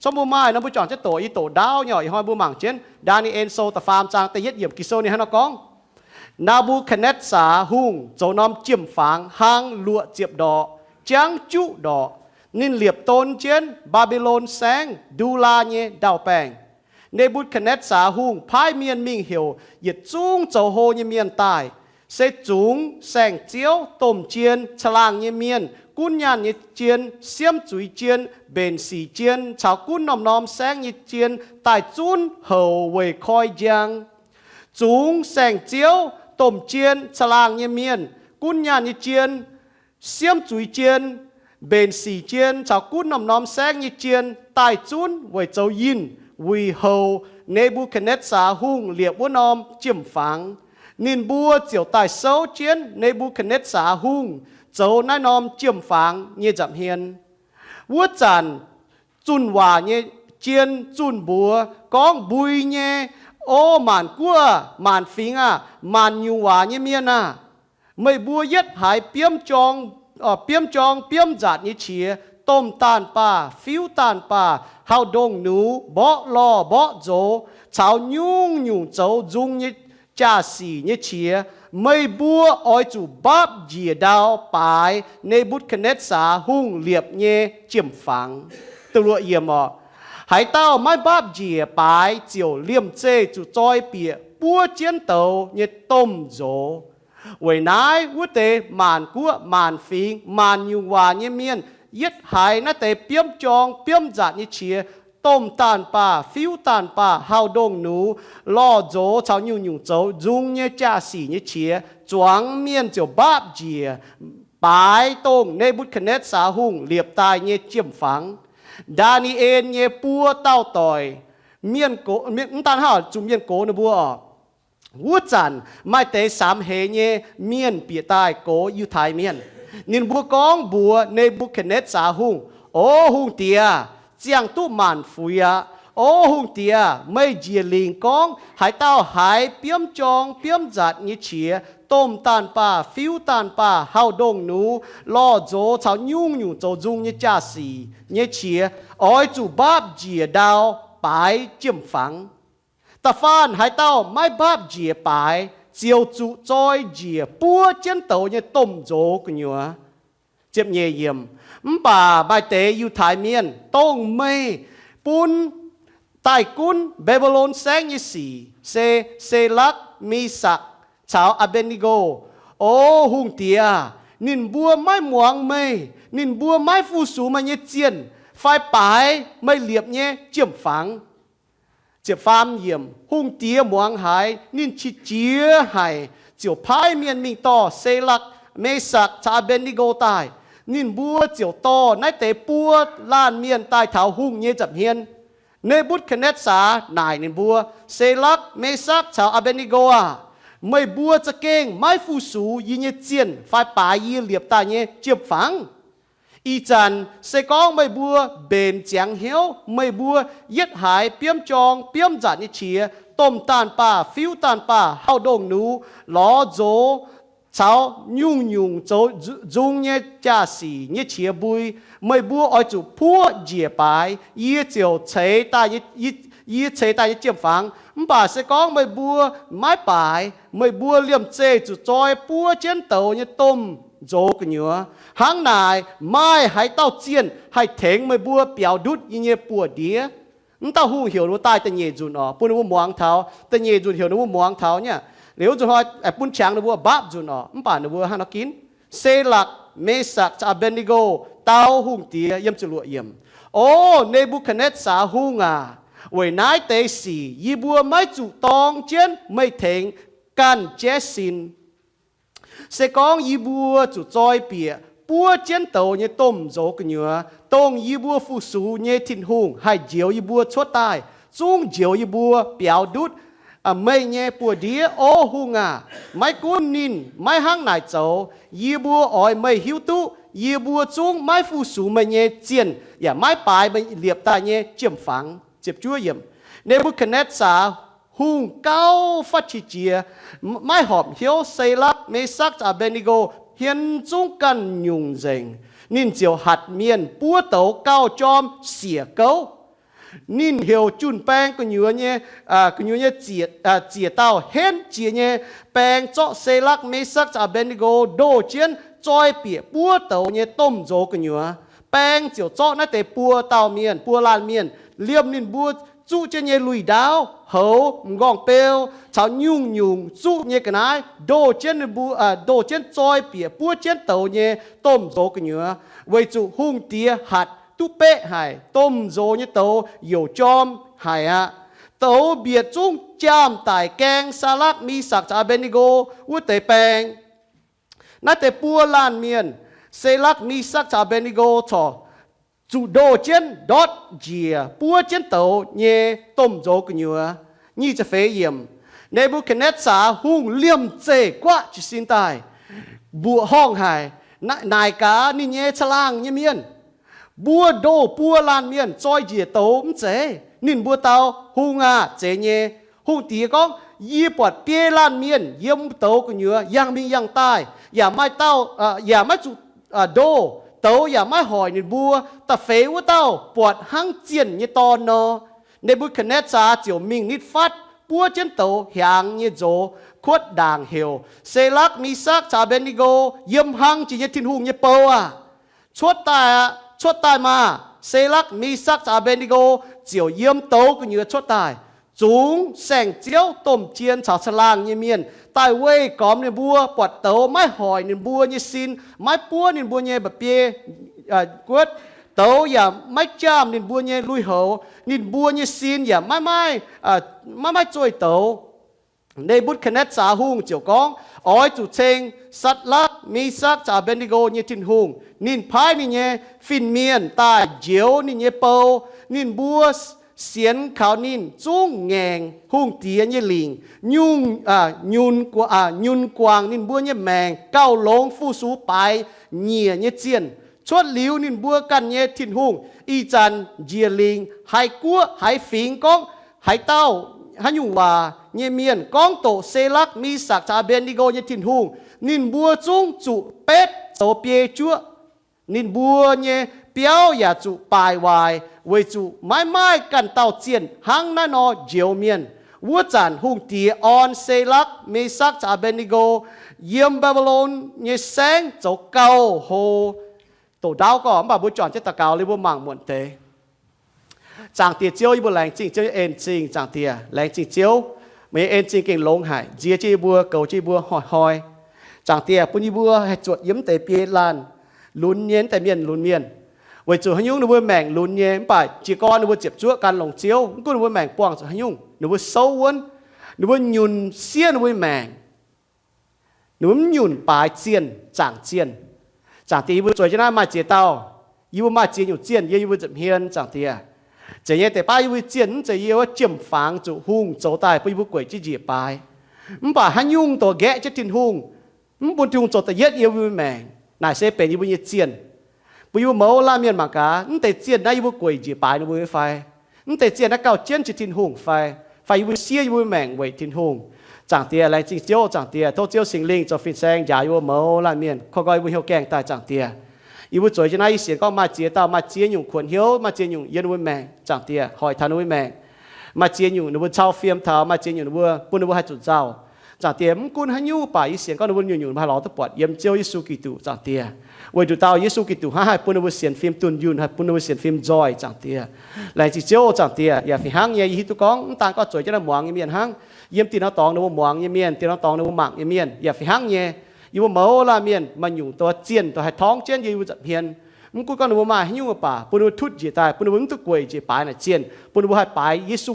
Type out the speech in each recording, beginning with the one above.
Zorqv mbuo maaih nor, mbuo juangc jienv doqc, yie doqc ndaauv nyei oc. Ih hnoi mbuo mangc jienv Ndaa^ni^en Sou da'faam zaang da'yietv yiemc. Ging-Sou ninh hnangv nor gorngv, Naa^mbu^katv^netv^saa Hungh zoux norm jiem-fangx hlang luoqc ziepc ndorqc, jangv juqv ndorqc. Ninh liepc don jienv Mbaa^mbi^lon Saengv, Ndu^laa nyei ndau-baengh. Ne^mbu^katv^netv^saa Hungh paaiv mienh mingh heuc yietc zungv zoux hlo nyei mienh daaih, se zungx saeng-ziouv, domh jien, caangh laangh nyei mienh, gunv nyaanh nyei jien, siemv zuiz jien, mbenc sic jien caux gunv norm-norm saengv nyei jien daaih zunv houc weic koi njang. Zungx saeng-ziouv, domh jien, caangh laangh nyei mienh, gunv nyaanh nyei jien, siemv zuiz jien, mbenc sic jien caux gunv norm-norm saengv nyei jien daaih zunv weic zoux yinh, weic houc Ne^mbu^katv^netv^saa Hungh liepc wuov norm jiem-fangx. Ninh mbuo ziouc daaih souv jienv Ne^mbu^katv^netv^saa Hungh zoux naaiv norm jiem-fangx nyei nza'hmien. Wuov zanc zunh waac nyei jien zunh mbuox gorngv, Mbui nyei, O maanc guoqv, maanc fingx aah! Maanc nyungc waac nyei mienh aah! Meih mbuo yietv haiz biomv jorng, biomv jorng biomv nzatc nyei qiex, domh daanh baah, fiuv daanh baah, hauh ndongh nux, mborqv lorh mborqv nzox, caux nyungc-nyungc zoux nzung nyei jaa-sic nyei qiex, meih mbuo oix zuqc mbaapv njiec ndau baaix Ne^mbu^katv^netv^saa Hungh liepc nyei jiem-fangx. Da'luoqc yiemc oc. Haaix dauh maiv mbaapv njiec baaix ziouc liemh zeih zuqc zoi bieqc buov jienv douz nyei domh nzox. Weic naaiv wuov deix maanc guoqv, maanc fingx, maanc nyungc waac nyei mienh yietv haiz naaiv deix biomv jorng biomv nzatc nyei qiex, domh daanh baah, fiuv daanh baah, hauh ndongh nux, lorh nzox caux nyungc-nyungc zoux nzung nyei jaa-sic nyei qiex, zuangx mienh ziouc mbaapv njiec baaix dongh Ne^mbu^katv^netv^saa Hungh liepc daaih nyei jiem-fangx. Ndaa^ni^en nyei buo dauh doic, mienh, mv daan hnangv zuqc mienh gox ninh mbuo oc. Wuov zanc maaih deix samx heix nyei mienh bieqc daaih gox Yiutai Mienh. Ninh mbuo gorngv mbuox Ne^mbu^katv^netv^saa Hungh, O hungh diex, ziangh duqv maanc fuix aqv. O hungh diex, meih njiec lingc gorngv haaix dauh haiz biomv jorng biomv nzatc nyei qiex, domh daanh baah, fiuv daanh baah, hauh ndongh nux, lorh nzox caux nyungc-nyungc zoux nzung nyei jaa-sic nyei qiex, oix zuqc mbaapv njiec ndau baaix jiem-fangx. Da'faanh haaix dauh maiv mbaapv njiec baaix, ziouc zuqc zoi njiec buov jienv douz nyei domh nzox gu'nyuoz. Ziepc nyeic yiemc. Mv baac maaih deix Yiutai Mienh, dongh meih bun daaih gunv Mbaa^mbi^lon Saengv nyei sic, se Se^lakv, Me^sakc caux A^mbed^ni^go. O hungh diex, ninh mbuo maiv muangx meih. Ninh mbuo maiv fu-sux meih nyei zienh fai baaix meih liepc nyei jiem-fangx. Ziepc faam yiemc. Hungh diex muangx haiz, ninh qiex jiez haic, ziouc paaiv mienh mingh dorh Se^lakv, Me^sakc caux A^mbed^ni^go daaih. Ninh mbuo ziouc dorh naaiv deix buo laanh mienh daaih taux hungh nyei nza'hmien. Ne^mbutv^netv^saa naaic ninh mbuo, Se^lakv, Me^sakv caux A^mbed^ni^go aah! Meih mbuo za'gengh maiv fu-sux yie nyei zienh fai baaix yie liepc daaih nyei jiem-fangx. Ih zanc se gorngv meih mbuo mbenc ziangx hnyouv, meih mbuo yietv haiz biomv jorng biomv nzatc nyei qiex, domh daanh baah, fiuv daanh baah, hauh ndongh nux, lorz nzox caux nyungc-nyungc zoux nzung nyei jaa-sic nyei qiex mbui, meih mbuo oix zuqc puoqv njiec baaix yie ziouc ceix, yie ceix daaih nyei jiem-fangx. Mv baac se gorngv meih mbuo maiv baaix, meih mbuo liemh zeih zuqc zoi buov jienv douz nyei domh nzox gu'nyuoz. Hnangv naaic, maaih haaix dauh zienh haih tengx meih mbuo biaux ndutv yie nyei buoz-ndiev? Mv dauh hungh heuc ninh mbuo daaih da'nyeic nzunc oc, bun ninh mbuo muangx taux. Da'nyeic nzunc heuc ninh mbuo muangx taux nyei. Liuz nzunc hnoi bun qangx ninh mbuo mbaapv nzunc oc. Mv baac ninh mbuo hnangv nor ginv. Se^lakv, Me^sakv caux A^mbed^ni^go dau hungh diex yiem ziepc luoqc yiemc, O Ne^mbukadnetv^saa Hungh aac, weic naaiv deix sic yie mbuo maiv zuqc dorng jienv meih tengx ganh jaiv sin. Se gorngv yie mbuo zuqc zoi bieqc buov jienv douz nyei domh nzox gu'nyuoz, dongh yie mbuo fu-sux nyei Tin-Hungh haih njoux yie mbuo cuotv daaih, zungv njoux yie mbuo biaux ndutv meih nyei buoz-ndiev. O hungh aac, maiv gunv ninh maiv hnangv naaic zoux, yie mbuo oix meih hiuv duqv yie mbuo zungv maiv fu-sux meih nyei zienh yaac maiv baaix meih liepc daaih nyei jiem-fangx. Ne^mbukadnetv^saa Hungh gauh fatv qiex jiez, maiv horpc hnyouv Se^lakv, Me^sakv caux A^mbed^ni^go hmien zungv ganh nyungc nzengc. Ninh ziouc hatc mienh buov douz gauh jorm siec gouv. Ninh heuc junh baeng gu'nyuoz nyei, gu'nyuoz nyei ziec, ziec dauh henv jiex nyei baeng zorqv Se^lakv, Me^sakv caux A^mbe^ne^go ndoh jienv zoi bieqc buov douz nyei domh nzox gu'nyuoz. Baeng ziouc zorqv naaiv deix buo dauh mienh, buo laanh mienh, liemh ninh mbuo zuqv jienv nyei lui-ndaauv, houx, m'nqorngv-beu, caux nyungc-nyungc zuqv nyei ga'naaiv ndoh jienv ninh mbuo, ndoh jienv zoi bieqc buov jienv douz nyei domh nzox gu'nyuoz, weic zuqc hungh diex hatc duqv beqv haic, domh nzox nyei douz youc jorm haic aqv. Douz mbietc zungv jaam daic gaeng Se^lakv, Me^sakv caux A^mbe^ne^go wuov deix baeng. Naaiv deix buo laanh mienh, Se^lakv, Me^sakv caux A^mbe^ne^go corc zuqc ndoh jienv ndortv njiec buov jienv douz nyei domh nzox gu'nyuoz. Nyic ziepc feix yiemc, Ne^mbu^katv^netv^saa Hungh liemh zeih guaqv jiez sin daaih, mbuoqc horngh haic, naaic gaax ninh nyei caangh laangh nyei mienh, mbuo ndoh buo laanh mienh zoi njiec douz mv zeiz? Ninh mbuo dau, Hungh aah! Zeiz nyei. Hungh diex gorngv, Yie buatc biei laanh mienh yiem douz gu'nyuoz yangh mingh yangh daaih, yaac maiv dauh, yaac maiv zuqc ndoh, douz yaac maiv hoic ninh mbuo. Da'feix wuov dauh buatc hnangv zienh nyei dorn nor. Ne^mbu^katv^netv^saa ziouc mingh nitv fatv buov jienv douz hiaangx nyei nzox, kuotv ndaangc heuc, Se^lakv, Me^sakv caux A^mbe^ne^go, yiem hlang jiex nyei Tin-Hungh nyei bou aah! Cuotv daaih aqv. Cuotv daaih maah! Se^lakv, Me^sakv caux A^mbe^ne^go ziouc yiem douz gu'nyuoz cuotv daaih, zungx saeng-ziouv, domh jien caux caangh laangh nyei mienh daaih weih gormx ninh mbuo. Buatc douz maiv hoic ninh mbuo nyei sin, maiv buov ninh mbuo nyei mba'biei guotv, douz yaac maiv jaam ninh mbuo nyei lui-houx, ninh mbuo nyei sin yaac maiv maaih, maiv maaih zueih douz. Ne^mbu^katv^netv^saa Hungh ziouc gorngv, Oix zuqc ceng Satc^lakv, Me^sakv caux A^mbe^ne^go nyei Tin-Hungh. Ninh paaiv ninh nyei fin-mienh daaih njoux ninh nyei bou. Ninh mbuo sienx kaux ninh zungv ngaengc hungh diex nyei lingc, nyunc, nyunc guangc ninh mbuo nyei maengc gauh longx fu-sux baaix nyiec nyei zienh. Cuotv liuz ninh mbuo ganh nyei Tin-Hungh, ih zanc njiec lingc haiz guoqv haiz fingx gorngv haaix dauh, haaix nyungc waac nyei mienh gorngv doqc Se^lakv, Me^sakv caux A^mbe^ne^go nyei Tin-Hungh, ninh mbuo zungv zuqc betv zoux biei juoqv. Ninh mbuo nyei biauv yaac zuqc baaic waaic, weic zuqc maiv maaih ganh dauh zienh hnangv naaiv nor njoux mienh. Wuov zanc hungh diex orn Se^lakv, Me^sakv caux A^mbe^ne^go yiem Mbaa^mbi^lon nyei saengv zoux gauh hlo. Doqc ndaauv gorqv, mv baac mbuo juangc jienv daux gaux liuz mbuo mangc muonc deix. Zaangc Diex Ziouv, yie mbuo laengz zingh Ziouv nyei en-zingh. Zaangc Diex, laengz zingh Ziouv, meih nyei en-zingh gengh longx haic, nziex jienv yie mbuo, goux jienv yie mbuo hnoi-hnoi. Zaangc Diex, bun yie mbuo haih zuotc yiem mv deix biei laanh lunx nyei, mv deix mienh lunx mienh. Weic zuqc haaix nyungc ninh mbuo maengc lunx nyei, mv baac jiez gorn ninh mbuo ziepc zuoqv gan longx Ziouv, mv gunv ninh mbuo maengc buangh zuqc haaix nyungc, ninh mbuo souv wuonv, ninh mbuo nyunc siev ninh mbuo nyei maengc. Ninh mbuo mv nyunc baaix zienh, zaangc zienh. Zaangc Diex, yie mbuo zueiz jienv naaiv maaih ziex dauh, yie mbuo maaih ziex nyungc zienh yiem yie mbuo nza'hmien. Zaangc Diex, zeiz nyei deix baav yie mbuo zienh mv zeiz yie wuov jiem-fangx zuqc hungh zoux daaih bun yie mbuo gueic jienv njiec baaix. Mv baac haaix nyungc dorh nqaeqv jienv Tin-Hungh, mv bun Tin-Hungh zoux da'yietv yiem yie mbuo maengc, naaic se benx yie mbuo nyei zienh. Bun yie mbuo mouz laanh mienh mangc gaax, mv deix zienh naaiv yie mbuo gueic njiec baaix ninh mbuo fai? Mv deix zienh naaiv gauh jienv jiex Tin-Hungh fai? Fai yie mbuo siev yie mbuo maengc weic Tin-Hungh? Zaangc Diex, laengz zingh Ziouv. Zaangc Diex, tov Ziouv Singx Lingh zoux fin-saeng njaaux yie mbuo mouz laanh mienh, koi nqoi yie mbuo hnyouv gaengh daaih. Zaangc Diex, yie mbuo zueiz jienv naaiv, yie sienx gorngv maaih ziex dauh maaih ziex nyungc kuonx hnyouv, maaih ziex nyungc yien ninh mbuo maengc. Zaangc Diex, hoic taux ninh mbuo maengc. Maaih ziex nyungc ninh mbuo cau fiem taux, maaih ziex nyungc ninh mbuo, bun ninh mbuo haih zuqc nzauh. Zaangc Diex, mv gunv haaix nyungc baac yie sienx gorngv ninh mbuo nyungc-nyungc mbuo haih lorz duqv buatc yiem Ziouv Yesu Giduc. Zaangc Diex, weic nduqc dauh Yesu Giduc hnangv haih bun ninh mbuo sienx fim dunh yunh, haih bun ninh mbuo sienx fim nzoih. Zaangc Diex, laengz zingh Ziouv. Zaangc Diex, yaac fih hnangv nyei, yie hiuv duqv gorngv mv daan gorngv zueiz jienv naaiv muangx nyei mienh hnangv, yiem dieh nor dorngx ninh mbuo muangx nyei mienh, dieh nor dorngx ninh mbuo mangc nyei mienh, yaac fih hnangv nyei. Yie mbuo mouz laanh mienh maaih nyungc dorh zienh dorh haih torngv jienv yie mbuo nza'hmien. Mv gunv gorngv ninh mbuo maaih haaix nyungc baac bun ninh mbuo tutv njiec daaih, bun ninh mbuo mv duqv gueic njiec baaix naaic zienh, bun ninh mbuo haih baaix Yesu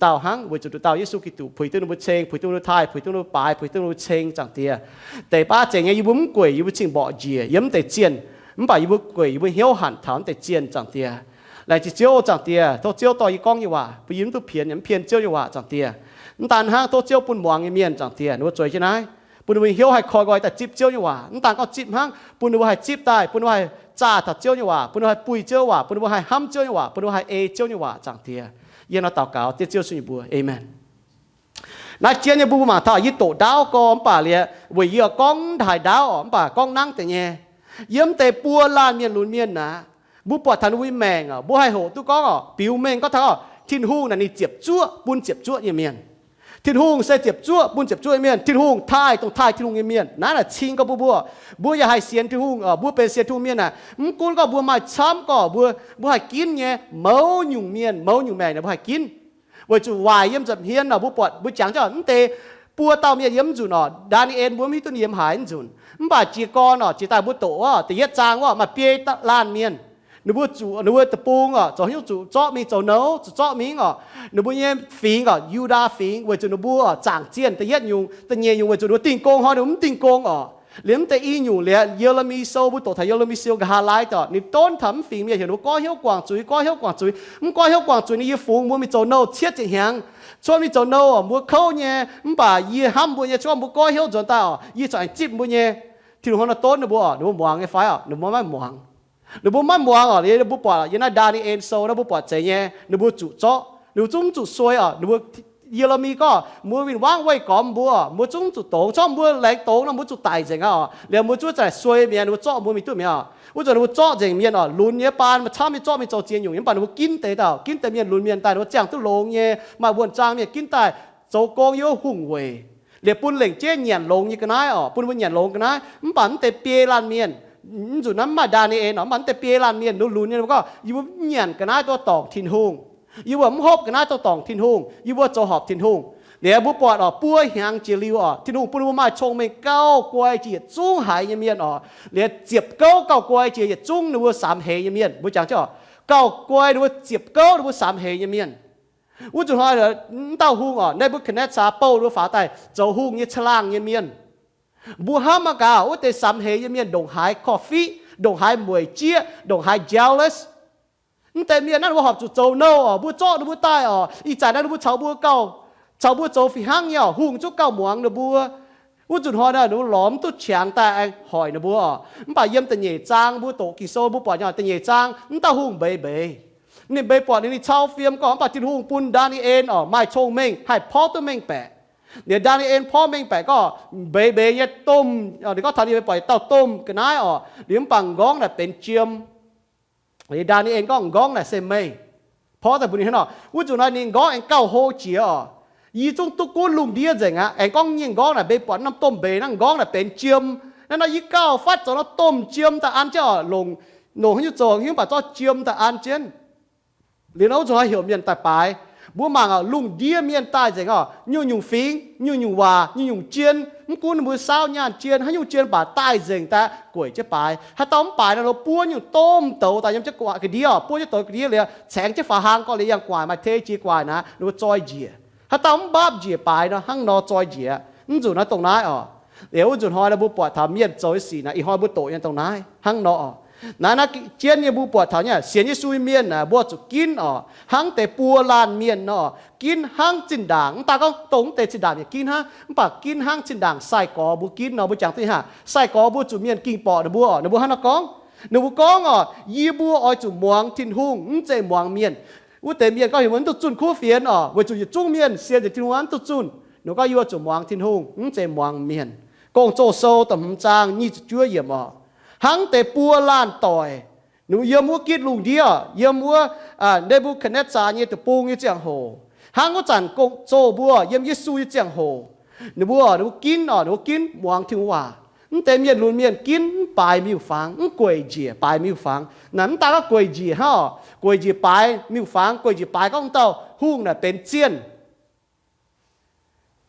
dauh hnangv, weic zuqc nduqc dauh Yesu Giduc puix duqv ninh mbuo ceng, puix duqv ninh mbuo taaih, puix duqv ninh mbuo baaix, puix duqv ninh mbuo ceng. Zaangc Diex, deix baav zeiz nyei yie mbuo mv gueic yie mbuo cing-mborqc njiec yiem mv deix zienh, mv baac yie mbuo gueic yie mbuo hnyouv hanc taux mv deix zienh. Zaangc Diex, laengz zingh Ziouv. Zaangc Diex, tov Ziouv dorh yie gorngv nyei waac bun yie mv duqv pienx, mv pien Ziouv nyei waac. Zaangc Diex, mv daan hnangv, tov Ziouv bun muangx nyei mienh, Zaangc Diex, ninh mbuo zueiz jienv naaiv, bun ninh mbuo hnyouv haih koi nqoi daaih zipv Ziouv nyei waac. Mv daan gorngv zipv hnangv, bun ninh mbuo haih zipv daaih, bun ninh mbuo haih zaah taux Ziouv nyei waac, bun ninh mbuo haih buih Ziouv nyei waac, bun ninh mbuo haih hnamv Ziouv nyei waac, bun ninh mbuo haih ei Ziouv nyei waac. Zaangc Diex, yie hnangv naaiv daux gaux dengv Ziouv Yesu nyei mbuox, aamen. Naaiv jien nyei mbuo mangc taux yie doqc ndaauv gorx, mv baac liuz weic yie gorngv mv haiz ndaauv orqc, mv baac gorngv nangv deix nyei. Yiem deix buo laanh mienh lunx mienh aqv, Mbuo buatc taux ninh mbuo nyei maengc oc, mbuo haih hoqc duqv gorngv oc, biux mengh gorngv taux oc, Tin-Hungh naaic ninh ziepc zuoqv bun ziepc zuoqv nyei mienh. Tin-Hungh se ziepc zuoqv bun ziepc zuoqv nyei mienh. Tin-Hungh taaih dongh taaih Tin-Hungh nyei mienh. Naaiv naaic cing gorngv mbuo, mbuo, mbuo yaac haih sienx Tin-Hungh oc. Mbuo benx sienx Tin-Hungh mienh naaic, mv gunv gorngv mbuo maaih camv gorngv, mbuo, mbuo haih ginv nyei. Mouz nyungc mienh, mouz nyungc maengc naaic mbuo haih ginv. Weic zuqc waaic yiem nza'hmien oc, mbuo buatc, mbuo jangx jienv mv deix buo dauh mienh yiem mv nzunc oc. Ndaa^ni^en mbuo mv hiuv duqv ninh yiem haaix nzunc. Mv baac jiez gorn oc, jiex daaih mbuo doqc oc, da'yietv zaang wuov maaih biei laanh mienh. Ninh mbuo zuqc, ninh mbuo deic-bung oc, zoux haaix nyungc zuqc zorqv mingh zoux nouh, zuqc zorqv mingh oc. Ninh mbuo nyei fingx oc, Yu^ndaa Fingx, weic zuqc ninh mbuo oc, zaangc zienh. Da'yietv nyungc, da'nyeic nyungc, weic zuqc ninh mbuo dingh gong hnoi ninh mbuo mv dingh gong oc. Liemh mv deix i nyungc liuz, Ye^le^mi Sou, mbuo doqc taux Ye^le^mi Sou nqa'haav laai oc, ninh donv taux mv fingx mienh heuc ninh mbuo goiv hnyouv guangc zuiz, goiv hnyouv guangc zuiz. Mv goiv hnyouv guangc zuiz, ninh yie fungx mbuo mingh zoux nouh cietv ziepc hnyangx. Cuotv mingh zoux nouh oc, mbuo kouv nyei, mv baac yie hnamv mbuo nyei, cuotv mbuo goiv hnyouv nzuonx daaih oc, yie corc aengx zipv mbuo nyei. Tin-Hungh hnangv nor donv ninh mbuo oc, ninh mbuo muangx nyei fai oc? Ninh mbuo maiv muangx. Ninh mbuo maiv muangx oc. Liuz mbuo buatc yiem naaiv Ndaa^ni^en Sou naaiv mbuo buatc zeiz nyei, ninh mbuo zuqc zorqv, ninh mbuo zungv zuqc suei oc. Ninh mbuo, Ye^le^mi gorngv, mbuo win-wangv weih gormx mbuo, mbuo zungv zuqc dongz, corc mbuo laengz dongz nor mbuo zuqc daic nzengc aqv oc. Liuz mbuo zuqc za'naaic suei mienh, ninh mbuo zorqv mbuo mingh duqv mi'aqv. Wuov zanc ninh mbuo zorqv nzengc mienh oc, lunx nyei baan, maaih camv nyei zorqv mingh zoux ziex nyungc, mv baac ninh mbuo ginv deix dauh, ginv deix mienh lunx mienh daaih, ninh mbuo ziangh duqv longx nyei, maaih wuonh zaang mienh ginv daaih zoux gong yiem hungh weic, liuz bun lengc jeiv nyanc longx nyei ga'naaiv oc, bun mbuo nyanc longx ga'naaiv. Mv baac mv deix biei laanh mienh, mv nzunc naaiv mv maaih Ndaa^ni^en oc, mv baac mv deix biei laanh mienh ninh lunx nyei, ninh mbuo gorngv, yie mbuo mv nyanc ga'naaiv dorh dorngc Tin-Hungh. Yie mbuo mv hopv ga'naaiv dorh dorngc Tin-Hungh. Yie mbuo zoux horpc Tin-Hungh. Liuz mbuo buatc oc, buo hnyangx jiex liuz oc, Tin-Hungh bun mbuo maaih cong-mengh gauh guai jiex yietc zungv haiz nyei mienh oc. Liuz ziepc gouv gauh guai jiex yietc zungv ninh mbuo samx heix nyei mienh. Mbuo jangx jienv oc, gauh guai ninh mbuo ziepc gouv ninh mbuo samx heix nyei mienh. Wuov zanc hnoi mv dauh hungh oc, Ne^mbu^katv^netv^saa bouh ninh mbuo faaux daaih zoux hungh nyei caangh laangh nyei mienh. Mbuo hnamv maiv gaax, wuov deix samx heix nyei mienh ndongc haaix korv-fiqv, ndongc haaix mueic jieqv, ndongc haaix jealous. Mv deix mienh naaiv ninh mbuo horpc zuqc zoux nouh oc, mbuo zorqv ninh mbuo daaih oc, ih zanc naaiv ninh mbuo caux mbuo gauh, caux mbuo zoux fih hnangv nyei oc, hungh zungv gauh muangx ninh mbuo. Wuov zanc hnoi naaiv ninh mbuo lorz mv duqv qangx daaih aengx hoic ninh mbuo oc. Mv baac yiem da'nyeic zaang mbuo doqc Ging-Sou mbuo buatc nyei, da'nyeic zaang mv dauh hungh mbeix mbeix. Ninh mbeix buatc ninh, ninh cau fiem gorngv, mv baac Tin-Hungh bun Ndaa^ni^en oc maaih cong-mengh haih porv duqv mengh baeqc. Liuz Ndaa^ni^en porv mengh baeqc gorngv mbeix mbeix nyei domh, ninh gorngv taux ninh mbeix buatc dauh domh ga'naaiv oc, liuz mv baac m'nqorngv naaic benx jiem. Liuz Ndaa^ni^en gorngv m'nqorngv naaic se meih. Porv daaih mbuox ninh hnangv nor, wuov zanc naaiv ninh m'nqorngv aengx gauh hlo jiex oc. Yie zungv duqv gunv lungh ndiev nzengc aqv, aengx gorngv nyei m'nqorngv naaic mbeix buatc norm domh mbeix naaiv, m'nqorngv naaic benx jiem. Naaiv nor yie gauh fatv zoux norm domh jiem daaih an jienv oc, longc, longc haaix nyungc zoux haaix nyungc baac zorqv jiem daaih an jienv. Liuz nor wuov zanc hnoi heuc mienh daaih baaix. Mbuo mangc oc, lungh ndiev mienh daaih nzengc oc, nyungc-nyungc fingx, nyungc-nyungc waac, nyungc-nyungc jien, mv gunv ninh mbuo saauv nyaanh jien, haaix nyungc jien baac daaih nzengc daaih gueic jienv baaix. Haaix dauh mv baaix nor, ninh mbuo buov nyungc domh douz daaih yiem jienv ga'ndiev oc, buov jienv douz ga'ndiev liuz caengx jienv faaux hlang gorqv liuz yangh gu'nguaaic maaih tei jiex gu'nguaaic naaic, ninh mbuo zoi njiec. Haaix dauh mv mbaapv njiec baaix nor, hnangv nor zoi njiec. Mv nzunc naaiv dongh naaiv oc. Liuz wuov nzunc hnoi nor mbuo buatc taux mienh zoux nyei sic naaic, ih hnoi mbuo doqc nyei dongh naaiv hnangv nor oc. Naaiv, naaiv jienv nyei mbuo buatc taux nyei, sienx Yesu nyei mienh naaic, mbuo zuqc ginv oc, hnangv deix buo laanh mienh nor, ginv hnangv zinh ndaangc. Mv daan gorngv dongh mv deix zinh ndaangc yaac ginv hnangv, mv baac ginv hnangv zinh ndaangc sai-gorx mbuo ginv nor. Mbuo jangx duqv haav, sai-gorx mbuo zuqc mienh ging borqc ninh mbuo oc, ninh mbuo hnangv nor gorngv. Ninh mbuo gorngv oc, yie mbuo oix zuqc muangx Tin-Hungh, mv zeiz muangx mienh. Wuov deix mienh gorngv heuc mbuo mv duqv zunh kuv fienx oc, weic zuqc yietc zungv mienh sienx nzengc Tin-Hungh mv duqv zunh. Ninh gorngv yie mbuo zuqc muangx Tin-Hungh, mv zeiz muangx mienh. Gong-Zoh sou da'hmz zaang nyic ziepc juov yiemc oc. Hnangv deix buo laanh doic, ninh mbuo yiem wuov gitv lungh ndiev, yiem wuov Ne^mbu^katv^netv^saa nyei deic-bung nyei ziangh hoc, hnangv wuov zanc Gong-Zoh mbuo yiem Yesu nyei ziangh hoc, ninh mbuo, ninh mbuo ginv oc, ninh mbuo ginv muangx Tin-Hungh waac. Mv deix mienh lunx mienh ginv mv baaix miuc-fangx, mv gueic njiec baaix miuc-fangx. Naaic mv daan gorngv gueic njiec hnangv oc, gueic njiec baaix miuc-fangx, gueic njiec baaix gorngv dauh hungh naaic benx zienh.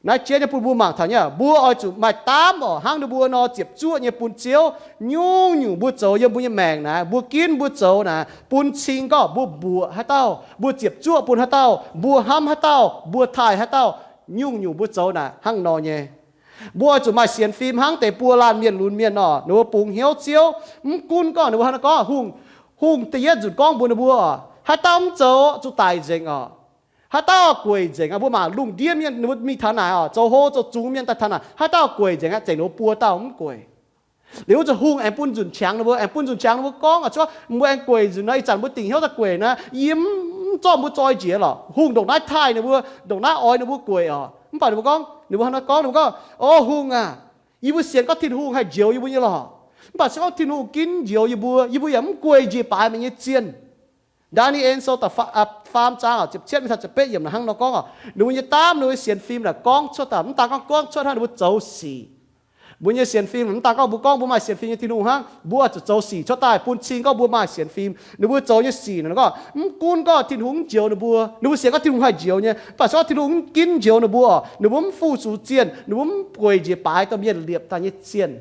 Naaiv jienv nyei bun mbuo mangc taux nyei, mbuo oix zuqc maaih daamv oc, hnangv ninh mbuo nor ziepc zuoqv nyei bun Ziouv. Nyungc-nyungc mbuo zoux yiem mbuo nyei maengc naaic, mbuo ginv mbuo zoux naaic, bun cing gorngv mbuo mbuoqc haaix dauh, mbuo ziepc zuoqv bun haaix dauh, mbuo hnamv haaix dauh, mbuo taaih haaix dauh, nyungc-nyungc mbuo zoux naaic hnangv nor nyei. Mbuo oix zuqc maaih sienx fim hnangv deix buo laanh mienh lunx mienh nor, ninh mbuo bungx hnyouv Ziouv. Mv gunv gorngv ninh mbuo hnangv nor gorngv hungh, hungh da'yietv nzunc gorngv mbuox ninh mbuo, haaix dauh mv zoux zuqc daic nzengc oc. Haaix dauh gueic nzengc aqv. Mbuo mangc lungh ndiev mienh ninh mbuo mingh taux naaic oc, zoux hlo zoux zungx mienh daaih taux naaic, haaix dauh gueic nzengc aqv, zeiz ninh mbuo buo dauh mv gueic. Liuz wuov zanc hungh aengx bun nzunc qangx ninh mbuo, aengx bun nzunc qangx ninh mbuo gorngv oc, cuotv mbuo aengx gueic nzunc nor, ih zanc mbuo dingc hnyouv daaih gueic naaiv, yie mv zorqv mbuo zoi njiec lorqc. Hungh ndongc naaiv taaih ninh mbuo, ndongc naaiv oix ninh mbuo gueic oc. Mv baac ninh mbuo gorngv, ninh mbuo hnangv naaiv gorngv, ninh mbuo gorngv, O hungh aac, yie mbuo sienx gorngv Tin-Hungh haih njoux yie mbuo nyei lorqc. Mv baac se gorngv Tin-Hungh ginv njoux yie mbuo, yie mbuo yaac mv gueic njiec baaix meih nyei zienh. Ndaa^ni^en Sou da'faam zaang ziepc cietv mingh taux ziepc betv yiemc naaic hnangv nor gorngv oc, ninh mbuo nyei daamv, ninh mbuo sienx fim naaic gorngv cuotv daaih, mv daan gorngv gorngv cuotv hnangv, ninh mbuo zoux sic. Mbuo nyei sienx fim mv daan gorngv mbuo gorngv mbuo maaih sienx fim nyei Tin-Hungh hnangv, mbuo oix zuqc zoux sic cuotv daaih bun cing gorngv mbuo maaih sienx fim. Ninh mbuo zoux nyei sic naaic gorngv mv gunv gorngv Tin-Hungh mv njoux ninh mbuo, ninh mbuo sienx gorngv Tin-Hungh haih njoux nyei, mv baac se gorngv Tin-Hungh mv ginv njoux ninh mbuo oc, ninh mbuo mv fu-sux zienh, ninh mbuo mv gueic njiec baaix dorh mienh liepc daaih nyei zienh.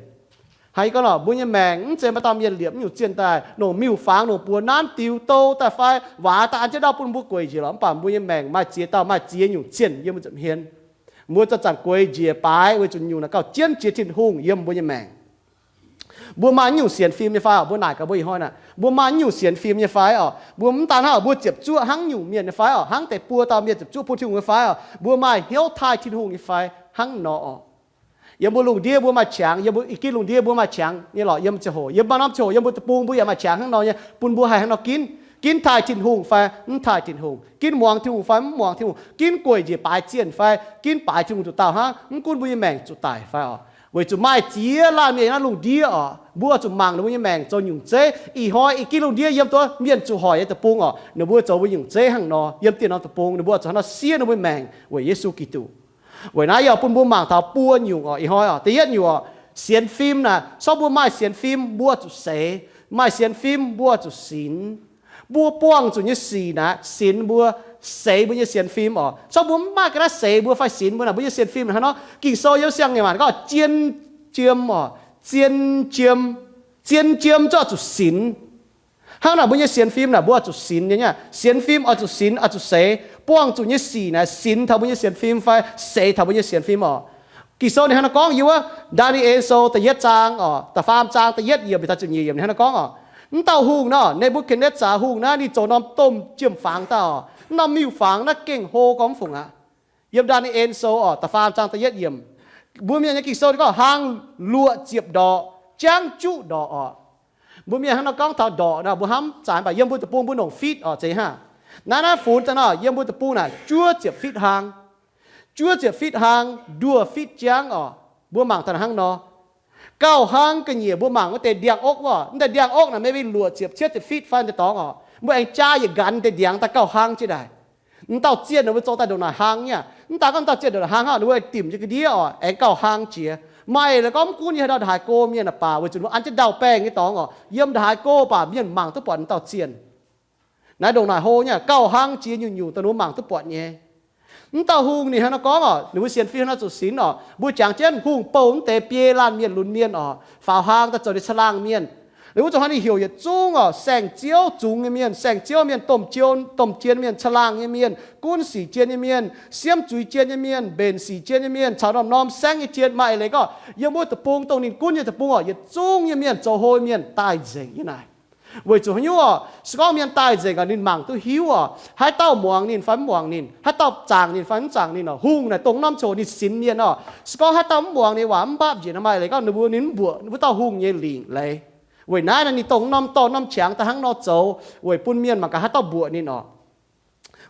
Hnangv yie gorngv oc, mbuo nyei maengc mv zeiz maaih dauh mienh liepc mv nyungc zienh daaih, longc miuc-fangx, longc buoz naanv diux dou daaih fai waac daaih an jienv ndau bun mbuo gueic njiec lorqc. Mv baac mbuo nyei maengc maaih ziex dauh, maaih ziex nyungc zienh yiem mbuo nza'hmien. Mbuo zanc-zanc gueic njiec baaix weic zuqc nyungc naaic gauh jienv jiex Tin-Hungh yiem mbuo nyei maengc. Mbuo maaih naaiv nyungc sienx fim nyei fai oc? Mbuo naaic gaax mbuo ih hnoi naaic, mbuo maaih naaiv nyungc sienx fim nyei fai oc? Mbuo mv daan hnangv oc, mbuo ziepc zuoqv hnangv nyungc mienh nyei fai oc? Hnangv deix buo dauh mienh ziepc zuoqv bun Tin-Hungh nyei fai oc? Mbuo maaih hnyouv taaih Tin-Hungh nyei fai? Hnangv nor oc. Yiem mbuo lungh ndiev mbuo maaih qangx, yiem mbuo i gin lungh ndiev mbuo maaih qangx nyei lorqc. Yiem ziangh hoc, yiem maaih norm ziangh hoc yiem mbuo deic-bung mbuo yaac maaih qangx hnangv nor nyei, bun mbuo haih hnangv nor ginv, ginv taaih Tin-Hungh fai mv taaih Tin-Hungh, ginv muangx Tin-Hungh fai mv muangx Tin-Hungh, ginv gueic njiec baaix zienh fai ginv baaix Tin-Hungh nduqc dauh hnangv, mv gunv mbuo nyei maengc zuqc daic fai oc. Weic zuqc maaih ziex laanh mienh yiem naaiv lungh ndiev oc, mbuo zuqc mangc ninh mbuo nyei maengc zoux nyungc zeiv. Ih hnoi i gin lungh ndiev yiem duqv mienh zuqc hoic nyei deic-bung oc, ninh mbuo zoux mbuo nyungc zeiv hnangv nor. Yiem dieh norm deic-bung ninh mbuo zuqc hnangv nor siev ninh mbuo maengc weic Yesu Giduc. Weic naaiv yie oix bun mbuo mangc taux buo nyungc oc. Ih hnoi oc, da'yietv nyungc oc, sienx fim naaic, se gorngv mbuo maaih sienx fim mbuo zuqc seix, maaih sienx fim mbuo zuqc sinx. Mbuo buangh zuqc nyei sic naaic sinx mbuo, seix mbuo nyei sienx fim oc. Se gorngv mbuo mv maaih ga'naaiv seix mbuo fai sinx mbuo naaic, mbuo nyei sienx fim hnangv nor, Ging-Sou yiem siang-ngaengc waac gorngv zien jiem oc, zien jiem, zien jiem zuqc zuqc sinx. Hnangv naaic mbuo nyei sienx fim naaic mbuo zuqc sinx nyei, sienx fim oix zuqc sinx, oix zuqc seix. Buangh zuqc nyei sic naaic sinx taux mbuo nyei sienx fim fai seix taux mbuo nyei sienx fim oc. Ging-Sou ninh hnangv naaiv gorngv yiem wuov Ndaa^ni^en Sou da'yietv zaang oc, da'faam zaang da'yietv yiemc taux ziepc nyeic yiemc ninh hnangv naaiv gorngv oc, mv dauh hungh nor, Ne^mbu^katv^netv^saa Hungh naaiv ninh zoux norm domh jiem-fangx daaih oc, mv norm miuc-fangx naaiv gengh hlo gormx fungc aqv. Yiem Ndaa^ni^en Sou oc, da'faam zaang da'yietv yiemc, mbuo Mienh nyei Ging-Sou ninh gorngv hlang luoqc ziepc ndorqc, jangv juqv ndorqc oc. Mbuo Mienh hnangv nor gorngv taux ndorqc nor mbuo hnamv zaaix, mv baac yiem mbuo deic-bung mbuo longc feet oc, zeiz hnangv. Naaiv naaiv funx daaih nor yiem mbuo deic-bung naaic juov ziepc feet hlang, juov ziepc feet hlang, nduoh feet jangv oc. Mbuo mangc daaih hnangv nor. Gauh hlang ga'nyiec mbuo mangc wuov deix ndiangx-okv wuov, mv deix ndiangx-okv naaic maybe luoqc ziepc cietv ziepc feet fai deix dorngx oc. Mbuo aengx jaa yietc nqanx deix ndiangx daaih gauh hlang jienv daaih. Mv dauh zienh ninh mbuo zoux daaih ndongc naaic hlang nyei. Mv daan gorngv mv dauh zienh ndongc naaic hlang hnangv, ninh mbuo dimc nyei ga'ndiev oc aengx gauh hlang jiex. Maaih leiz gorngv mv gunv yiem haaix ndau ndongc haaix go mienh baac, weic zuqc ninh mbuo an jienv ndau-baengh nyei dorngx oc, yiem ndongc haaix go baac mienh mangc duqv buatc mv dauh zienh. Naaiv ndongc naaic hlo nyei, gauh hlang jiex nyungc-nyungc dongh ninh mbuo mangc duqv buatc nyei. Mv dauh hungh ninh hnangv nor gorngv oc, ninh mbuo sienx fim hnangv nor zuqc sinx oc. Mbuo jangx jienv hungh bouh mv deix biei laanh mienh lunx mienh oc, faaux hlang daaih zoux ninh caangh laangh mienh. Liuz wuov zuqc hnangv ninh heuc yietc zungv oc, saeng-ziouv zungx nyei mienh, saeng-ziouv mienh, domh jien, domh jien mienh, caangh laangh nyei mienh, gunv sic jien nyei mienh, siemv zuiz jien nyei mienh, mbenc sic jien nyei mienh, caux norm-norm saengv nyei jien, maaih eix leiz gorngv yiem wuov deic-bung dongh ninh gunv nyei deic-bung oc, yietc zungv nyei mienh zoux hlo mienh daaih nzengc nyei naaic. Weic zuqc haaix nyungc oc? Se gorngv mienh daaih nzengc oc, ninh mangc duqv hiuv oc, haaix dauh muangx ninh fai mv muangx ninh, haaix dauh zaangc ninh fai mv zaangc ninh oc. Hungh naaic dongh norm ziangh hoc ninh sinx mienh oc. Se gorngv haaix dauh mv muangx ninh waac, mv mbaapv njiec, maaih eix leiz gorngv ninh mbuo, ninh mv mbuoqc wuov dauh hungh nyei lingc leiz. Weic naaiv naaic ninh dongh norm dorh norm qangx daaih hnangv nor zoux weic bun mienh mangc gaax haaix dauh mbuoqc ninh oc.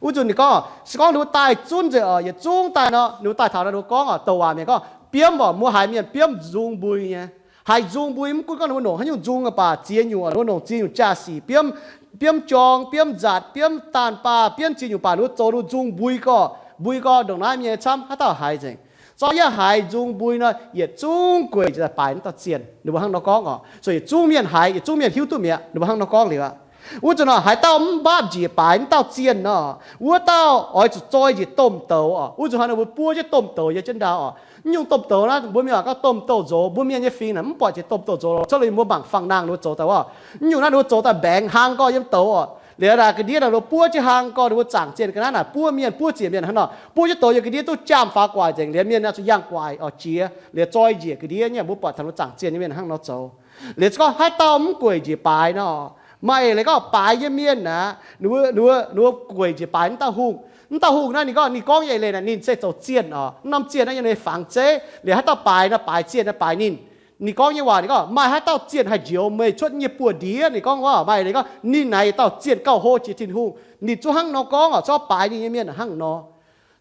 Wuov nzunc ninh gorngv, se gorngv ninh mbuo daaih zunv nzengc oc, yietc zungv daaih nor, ninh mbuo daaih taux naaic, ninh mbuo gorngv oc, douc waac mienh gorngv biomv oc, mbuo haiz mienh biomv nzung mbui nyei. Haiz nzung mbui mv gunv gorngv ninh mbuo longc haaix nyungc nzung baac ziex nyungc, ninh mbuo longc ziex nyungc jaa-sic biomv, biomv jorng, biomv nzatc, biomv daanh baah, biomv ziex nyungc baac ninh mbuo zoux ninh mbuo nzung mbui gorx, mbui gorx ndongc naaiv mienh camv, haaix dauh haiz nzengc. Zorqv yie haiz nzung mbui nor, yietc zungv gueic njiec daaih baaix mv dauh zienh. Ninh mbuo hnangv nor gorngv oc. So yietc zungv mienh haiz, yietc zungv mienh hiuv duqv mi'aqv. Ninh mbuo hnangv nor gorngv liuz aqv. Wuov nzunc nor haaix dauh mv mbaapv njiec baaix mv dauh zienh nor, wuov dauh oix zuqc zoi njiec domh douz oc. Wuov nzunc hnangv ninh mbuo buov jienv domh douz yiem jienv ndau oc. Mv nyungc domh douz naaiv mbuo mienh waac gorngv domh douz-nzox, mbuo mienh nyei fingx naaic mv buatc jiex domh douz-nzox. Cuotv liuz mbuo mangc fangx nangh ninh mbuo zoux daaih wuov, mv nyungc naaiv ninh mbuo zoux daaih mbaengx hlang gorx yiem douz oc. Liuz naaic ga'ndiev naaic ninh mbuo buov jienv hlang gorx, ninh mbuo zaangc zienh ga'naaiv naaic buov mienh, buov ziec mienh hnangv nor, buov jienv douz yiem ga'ndiev duqv jaamh faaux guaic nzengc. Liuz mienh zuqc yangh guaic oc jiex. Liuz zoi njiec ga'ndiev nyei, mbuo buatc taux ninh mbuo zaangc zienh nyei mienh hnangv nor zoux. Liuz gorngv haaix dauh mv gueic njiec baaix nor, maaih eix leiz gorngv baaix nyei mienh aqv, ninh mbuo, ninh mbuo gueic njiec baaix mv dauh hungh. Mv dauh hungh naaiv ninh gorngv, ninh gorngv nyei eix leiz naaic ninh se zoux zienh oc. Mv norm zienh naaiv yiem ninh fangx zeiv. Liuz haaix dauh baaix nor, baaix zienh naaiv baaix ninh. Ninh gorngv nyei waac ninh gorngv, maaih haaix dauh zienh haih njoux meih cuotv nyei buoz-ndiev? Ninh gorngv waac maaih eix leiz gorngv ninh naaic dauh zienh gauh hlo jiex Tin-Hungh. Ninh zungv hnangv nor gorngv oc. Zorqv baaix ninh nyei mienh hnangv nor.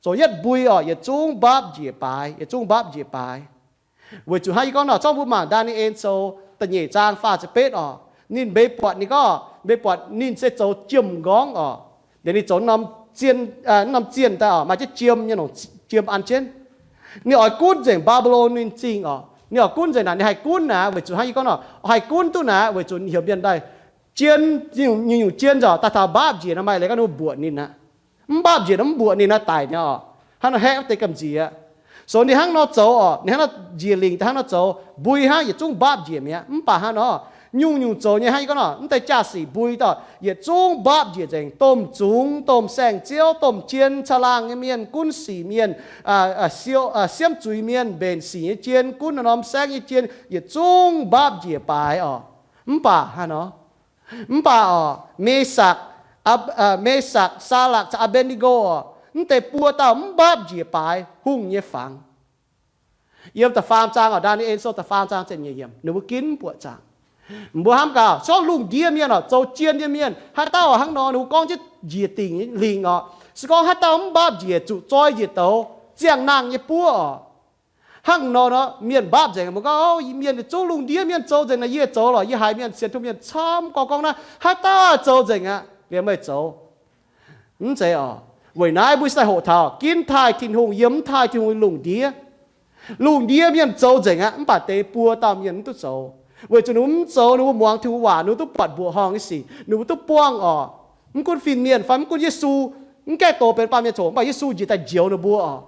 Zoux yietv mbui oc, yietc zungv mbaapv njiec baaix, yietc zungv mbaapv njiec baaix. Weic zuqc hnangv yie gorngv nor, zorqv mbuo mangc Ndaa^ni^en Sou da'nyeic zaang faah ziepc betv oc. Ninh mbeix buatc ninh gorngv, mbeix buatc ninh se zoux jiem m'nqorngv oc. Liuz ninh zoux norm zienh, norm zienh daaih oc, maaih jienv jiem nyei longc jiem an jienv. Ninh oix gunv nzengc Mbaa^mbi^lon ninh zingh oc. Ninh oix gunv nzengc naaic, ninh haih gunv naaic weic zuqc hnangv yie gorngv nor, haih gunv duqv naaic weic zuqc heuc mienh daaih jien, nyungc-nyungc jien nzauc daaih taux mbaapv njiec nor, maaih leiz gorngv ninh mbuoqc ninh aqv. Mv mbaapv njiec nor mv mbuoqc ninh naaiv daic nyei oc. Hnangv nor haeqv wuov deix gamh njiec. So ninh hnangv nor zoux oc, ninh hnangv nor njiec lingc daaih hnangv nor zoux, mbui hnangv yietc zungv mbaapv njiec mi'aqv. Mv baac hnangv nor, nyungc-nyungc zoux nyei hnangv yie gorngv nor, mv deix jaa-sic mbui daaih yietc zungv mbaapv njiec nzengc, domh zungx, domh saeng-ziouv, domh jien, caangh laangh nyei mienh, gunv sic mienh, siemv zuiz mienh, mbenc sic nyei jien, gunv norm saengv nyei jien, yietc zungv mbaapv njiec baaix oc. Mv baac hnangv nor, mv baac oc, Me^sakc, Me^sakc, Saa^lakc caux Aa^mbe^ni^ngo oc, mv deix buo dauh mv mbaapv njiec baaix hungh nyei fangx. Yiem da'faam zaang oc, Ndaa^ni^en Sou da'faam zaang ziepc nyeic yiemc, ninh mbuo ginv mv buoqc zaangc. Mbuo hnamv gaax, se gorngv lungh ndiev mienh oc, zoux jien nyei mienh, haaix dauh hnangv nor, ninh mbuo gorngv jienv njiec dingc lingc oc. Se gorngv haaix dauh mv mbaapv njiec zuqc zoi njiec douz, ziangh nangh nyei buov oc. Hnangv nor nor, mienh mbaapv nzengc, mbuo gorngv, mienh yietc zungv lungh ndiev mienh zoux nzengc naaic, yie zoux lorqc, yie haiz mienh sienx tungh mienh camv gorngv gorngv naaiv, haaix dauh zoux nzengc aqv, liemh meih zoux. Mv zeiz oc. Weic naaiv mbuo se daaih hoqc taux ginv taaih Tin-Hungh yiem mv taaih Tin-Hungh lungh ndiev. Lungh ndiev mienh zoux nzengc aqv, mv baac deix buo dauh mienh mv duqv zoux, weic zuqc ninh mbuo mv zoux, ninh mbuo muangx Tin-Hungh waac, ninh mbuo duqv buatc mbuoqc horngh nyei sic, ninh mbuo duqv buangh oc. Mv gunv fin-mienh fai mv gunv Yesu, mv gaengh doz benx baamh mienh coc, mv baac Yesu njiec daaih njoux ninh mbuo oc.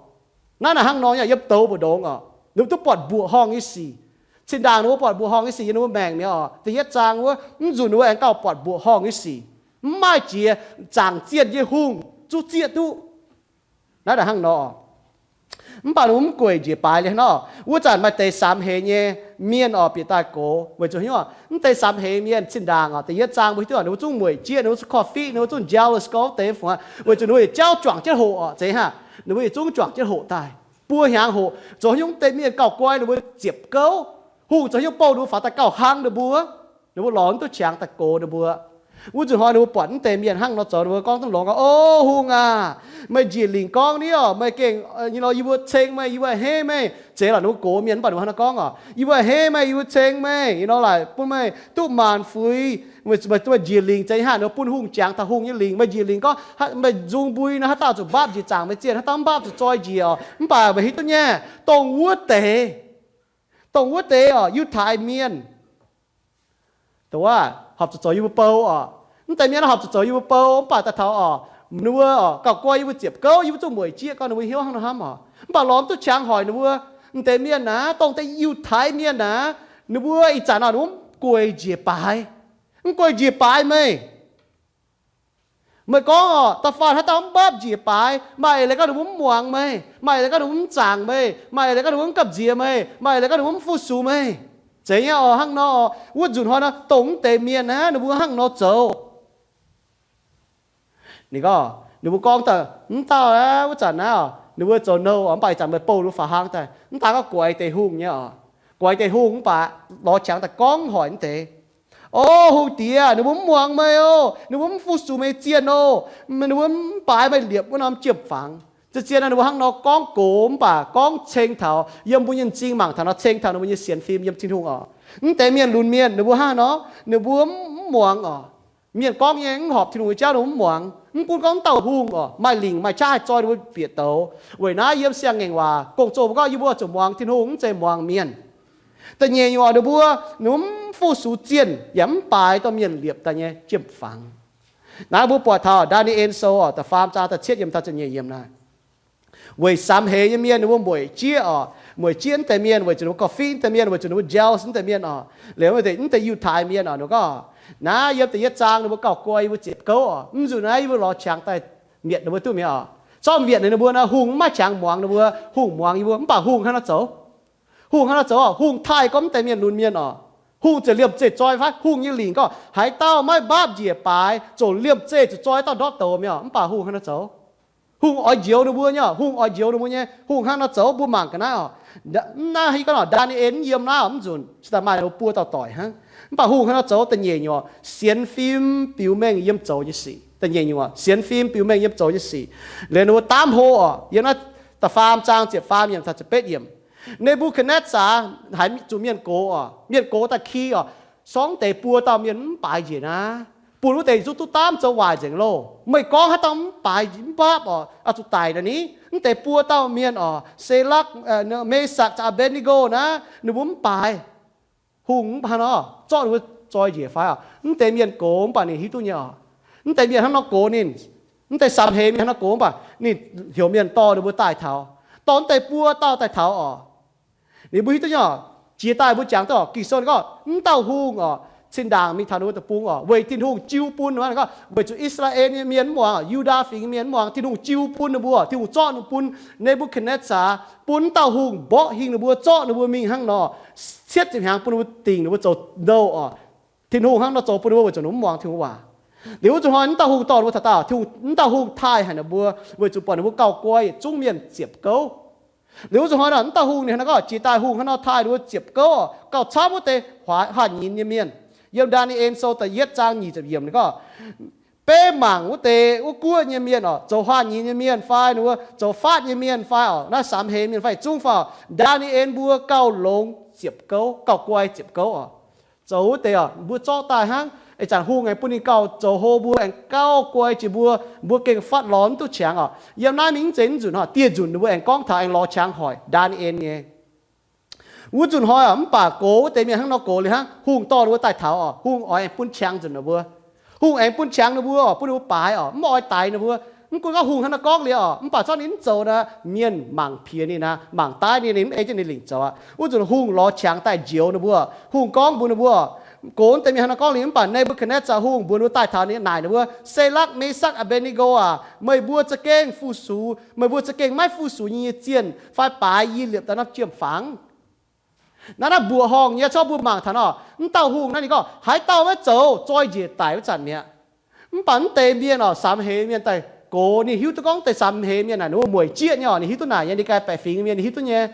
Naaiv naaic hnangv nor yaac yiem douz mbu'ndongx oc, ninh mbuo duqv buatc mbuoqc horngh nyei sic. Cin-ndaangc ninh mbuo buatc mbuoqc horngh nyei sic yiem ninh mbuo maengc mi'aqv oc. Da'yietv zaang wuov, mv nzunc ninh mbuo aengx gauh buatc mbuoqc horngh nyei sic. Mv maaih jiex zaangc zienh nyei hungh zuqv zieqv duqv. Naaiv naaic hnangv nor. Mv baac ninh mbuo mv gueic njiec baaix liuz nor, wuov zanc maaih deix samx heix nyei mienh oc bieqc daaih gox, weic zuqc hnyouv mv deix samx heix mienh cin-ndaangc oc, da'yietv zaang mbuo hiuv duqv ninh mbuo zungv mueic jieqv, ninh mbuo zungv korv-fiqv, ninh mbuo zungv jealous gorngv deix fungx, weic zuqc ninh mbuo yietc jauv juangc jienv hoqc oc, zeiz haaix, ninh mbuo yietc zungv juangc jienv hoqc daaih. Buo hnyangx hoqc, zoux hnyouv mv deix mienh gauh guai ninh mbuo ziepc gouv. Hungh zoux hnyouv bouh ninh mbuo faaux daaih gauh hnangv ninh mbuo. Ninh mbuo lorz mv duqv qangx daaih gox ninh mbuo. Wuov nzunc hnoi ninh mbuo buatc mv deix mienh hnangv nor zoux, ninh mbuo gorngv duqv longx gorngv, O hungh aac, meih njiec lingc gorngv ni oc, meih gengh, yie nor yie mbuo ceng meih, yie mbuo a'hneiv meih. Zeiz lorqc ninh mbuo gox mienh mv baac ninh mbuo hnangv nor gorngv oc, Yie mbuo a'hneiv meih, yie mbuo ceng meih, yie nor laaic bun meih duqv maanc fuix. Meih njiec lingc zeiz haaix, ninh mbuo bun hungh jangx taux hungh nyei lingc. Meih njiec lingc gorngv meih nzung mbui nor, haaix dauh zuqc mbaapv njiec zaangc meih zienh, haaix dauh mv mbaapv zuqc zoi njiec oc. Mv baac meih hiuv duqv nyei, dongh wuov deix, dongh wuov deix oc, Yiutai Mienh, dongh wuov horpc zuqc zoux yie mbuo bou oc. Mv deix mienh horpc zuqc zoux yie mbuo bou, mv baac daaih taux oc, ninh mbuo oc gauh guai yie mbuo ziepc gouv, yie mbuo zungv mueic jieqv gorngv ninh mbuo hnyouv hnangv nor hnamv oc. Mv baac lorz mv duqv qangx hoic ninh mbuo. Mv deix mienh naaic, dongh deix Yiutai Mienh naaic, ninh mbuo ih zanc oc, ninh mbuo mv gueic njiec baaix. Mv gueic njiec baaix meih. Meih gorngv oc, da'faanh haaix dauh mv mbaapv njiec baaix, maaih eix leiz gorngv ninh mbuo mv muangx meih, maaih eix leiz gorngv ninh mbuo mv zaangc meih, maaih eix leiz gorngv ninh mbuo mv gamh nziex meih, maaih eix leiz gorngv ninh mbuo mv fu-sux meih. Zeiz nyei oc, hnangv nor oc. Wuov nzunc hnoi nor, dongh mv deix mienh naaic, ninh mbuo hnangv nor zoux. Ninh gorngv, ninh mbuo gorngv daaih, Mv dauh aqv, wuov zanc naaiv oc, ninh mbuo zoux nouh oc, mv baac ih zanc meih bouh ninh mbuo faaux hlang daaih. Mv daaih gorngv guaix deix hungh nyei oc. Guaix deix hungh mv baac lorz qangx daaih gorngv hoic mv deix, O hungh diex, ninh mbuo mv muangx meih oc. Ninh mbuo mv fu-sux meih zienh oc. Ninh mbuo mv baaix meih liepc wuov norm jiem-fangx. Zien-zien ninh mbuo hnangv nor gorngv gox mv baac gorngv ceng taux yiem mbuo nyei m'zing mangc taux nor, ceng taux ninh mbuo nyei sienx fim yiem Tin-Hungh oc. Mv deix mienh lunx mienh ninh mbuo hnangv nor, ninh mbuo mv muangx oc. Mienh gorngv nyei mv horpc Tin-Hungh nyei jauv ninh mbuo mv muangx. Mv gunv gorngv mv dauh hungh oc, maaih lingc maaih qaqv haih zoi ninh mbuo bieqc douz. Weic naaiv yiem Siang-Ngaengc Waac gong-zoh mbuo gorngv yie mbuo zuqc muangx Tin-Hungh, mv zeiz muangx mienh. Da'nyeic nyungc oc, ninh mbuo, ninh mbuo mv fu-sux zienh yaac mv baaix dorh mienh liepc daaih nyei jiem-fangx. Naaiv mbuo buatc taux Ndaa^ni^en Sou oc, da'faam zaang da'cietv yiemc taux ziepc nyeic yiemc naaic. Weic samx heix nyei mienh ninh mbuo mueic jieqv oc, mueic jieqv mv deix mienh weic zuqc ninh mbuo korv-fiqv mv deix mienh, weic zuqc ninh mbuo jealous mv deix mienh oc. Liuz mv deix, mv deix Yiutai Mienh oc, ninh gorngv, Naaiv yiem da'yietv zaang ninh mbuo gauh guai yie mbuo ziepc gouv oc. Mv nzunc naaiv yie mbuo lorz qangx daaih mietc ninh mbuo duqv mi'aqv oc. Zorqv mietc ninh mbuo nor, hungh mv maaih qangx muangx ninh mbuo, hungh muangx yie mbuo. Mv baac hungh hnangv nor zoux. Hungh hnangv nor zoux oc, hungh taaih gorngv mv deix mienh lunx mienh oc. Hungh ziouc liemh zeih zoi fai hungh nyei lingc gorngv, Haaix dauh maiv mbaapv njiec baaix ziouc liemh zeih zuqc zoi dauh ndortv douz mi'aqv oc. Mv baac hungh hnangv nor zoux. Hungh oix njoux ninh mbuo nyei, hungh oix njoux ninh mbuo nyei, hungh hnangv nor zoux. Mbuo mangc ga'naaiv oc. Naaiv hiuv gorngv oc, Ndaa^ni^en yiem naaiv oc, mv nzunc se daaih maaih ninh mbuo buo dauh doic hnangv. Mv baac hungh hnangv nor zoux. Da'nyeic nyungc oc, sienx fim biux mengh yiem zoux nyei sic. Da'nyeic nyungc oc, sienx fim biux mengh yiem zoux nyei sic. Liuz ninh mbuo daamv hlo oc, yiem naaiv da'faam zaang ziepc faam yiemc taux ziepc betv yiemc. Ne^mbu^katv^netv^saa haiz zuqc mienh gox oc, mienh gox daaih ki oc, sorng deix buo dauh mienh mv baaix njiec naaiv, bun wuov deix zuqc duqv daamv zoux waaic nzengc loh. Meih gorngv haaix dauh mv baaix mv mbaapv oc, oix zuqc daic naaic ni. Mv deix buo dauh mienh oc, Se^lakv, Mesakv caux Aa^mbetc^ni^go naaiv, ninh mbuo mv baaix. Hungh mv baac hnangv nor zorqv ninh mbuo zoi njiec fai oc. Mv deix mienh gox mv baac ninh hiuv duqv nyei oc. Mv deix mienh hnangv nor gox ninh, mv deix Sam^he mienh hnangv nor gox mv baac ninh heuc mienh dorh ninh mbuo daaih taux, dorh mv deix buo dauh daaih taux oc. Ninh mbuo hiuv duqv nyei oc. Jiex daaih mbuo jangx duqv oc, Ging-Sou ninh gorngv mv dauh hungh oc, zinh ndaangc mingh taux ninh mbuo deic-bung oc, weic Tin-Hungh jiu bun, ninh gorngv weic zuqc I^saa^laa^en nyei mienh mv muangx, Yu^ndaa Fingx nyei mienh mv muangx, Tin-Hungh jiu bun ninh mbuo, Tin-Hungh zorqv ninh bun Ne^mbu^katv^netv^saa, bun mv dauh hungh mborqv hingh ninh mbuo, zorqv ninh mbuo mingh hnangv nor, cietv ziepc hnyangx bun ninh mbuo dingc ninh mbuo zoux nouh oc. Tin-Hungh hnangv nor zoux bun ninh mbuo weic zuqc ninh mv muangx Tin-Hungh waac. Liuz wuov zuqc hnoi mv dauh hungh dorh ninh mbuo taux daauh, mv dauh hungh taaih haic ninh mbuo weic zuqc buatc ninh mbuo gauh guai yietc zungv mienh ziepc gouv. Liuz wuov zuqc hnoi naaic mv dauh hungh ninh hnangv nor gorngv jiex daaih hungh hnangv nor taaih ninh mbuo ziepc gouv oc, gauh camv wuov deix huaax, huaax nyinz nyei mienh. Yiem Ndaa^ni^en Sou da'yietv zaang nyic ziepc yiemc ninh gorngv, beiv mangc wuov deix wuov guoqv nyei mienh oc, zoux huaax nyinz nyei mienh fai ninh mbuo zoux faatv nyei mienh fai oc, naaiv Sam^he mienh fai yietc zungv fai oc, Ndaa^ni^en mbuo gauh longx ziepc gouv, gauh guai ziepc gouv oc. Zoux wuov deix oc, mbuo zorqv daaih hnangv. Ih zanc hungh aengx bun ninh gauh zoux hlo mbuo, aengx gauh guai jiex mbuo, mbuo gengh fatv lorz mv duqv qangx oc. Yiem naaiv mingh mv zeiz mv nzunc oc, dieh nzunc ninh mbuo aengx gorngv taux aengx lorz qangx hoic Ndaa^ni^en nyei. Wuov nzunc hnoi oc, mv baac gox wuov deix mienh hnangv nor gox liuz hnangv, hungh dorh ninh mbuo daaih taux oc, hungh oix aengx bun qangx nzunc ninh mbuo. Hungh aengx bun qangx ninh mbuo oc, bun ninh mbuo baaix oc, mv oix daix ninh mbuo. Mv gunv gorngv hungh hnangv naaiv gorngv liuz oc, mv baac zorqv ninh mv zoux naaic, mienh mangc piex ninh naaic, mangc daaih ninh, ninh mv ei jienv ninh lingc zoux aqv. Wuov nzunc hungh lorz qangx daaih njoux ninh mbuo. Hungh gorngv mbuox ninh mbuo, gox wuov deix mienh hnangv naaiv gorngv liuz, mv baac Ne^mbu^katv^netv^saa hungh mbuox ninh mbuo daaih taux ninh naaic ninh mbuo, Selakv, Mesakv, Aa^mbetc^ni^go aac, meih mbuo za'gengh fu-sux, meih mbuo za'gengh maiv fu-sux yie nyei zienh fai baaix yie liepc daaih norm jiem-fangx. Naaiv naaiv mbuoqc horngh nyei, corc mbuo mangc taux nor, mv dauh hungh naaiv ninh gorngv haaix dauh maiv zoux, zoi njiec daic wuov zanc mi'aqv. Mv baac mv deix mienh oc, Sam^he mienh daaih gox, ninh hiuv duqv gorngv deix Sam^he mienh naaic ninh mbuo mueic jieqv nyei oc, ninh hiuv duqv naaic nyei, ninh ganh baeqc fingx mienh ninh hiuv duqv nyei.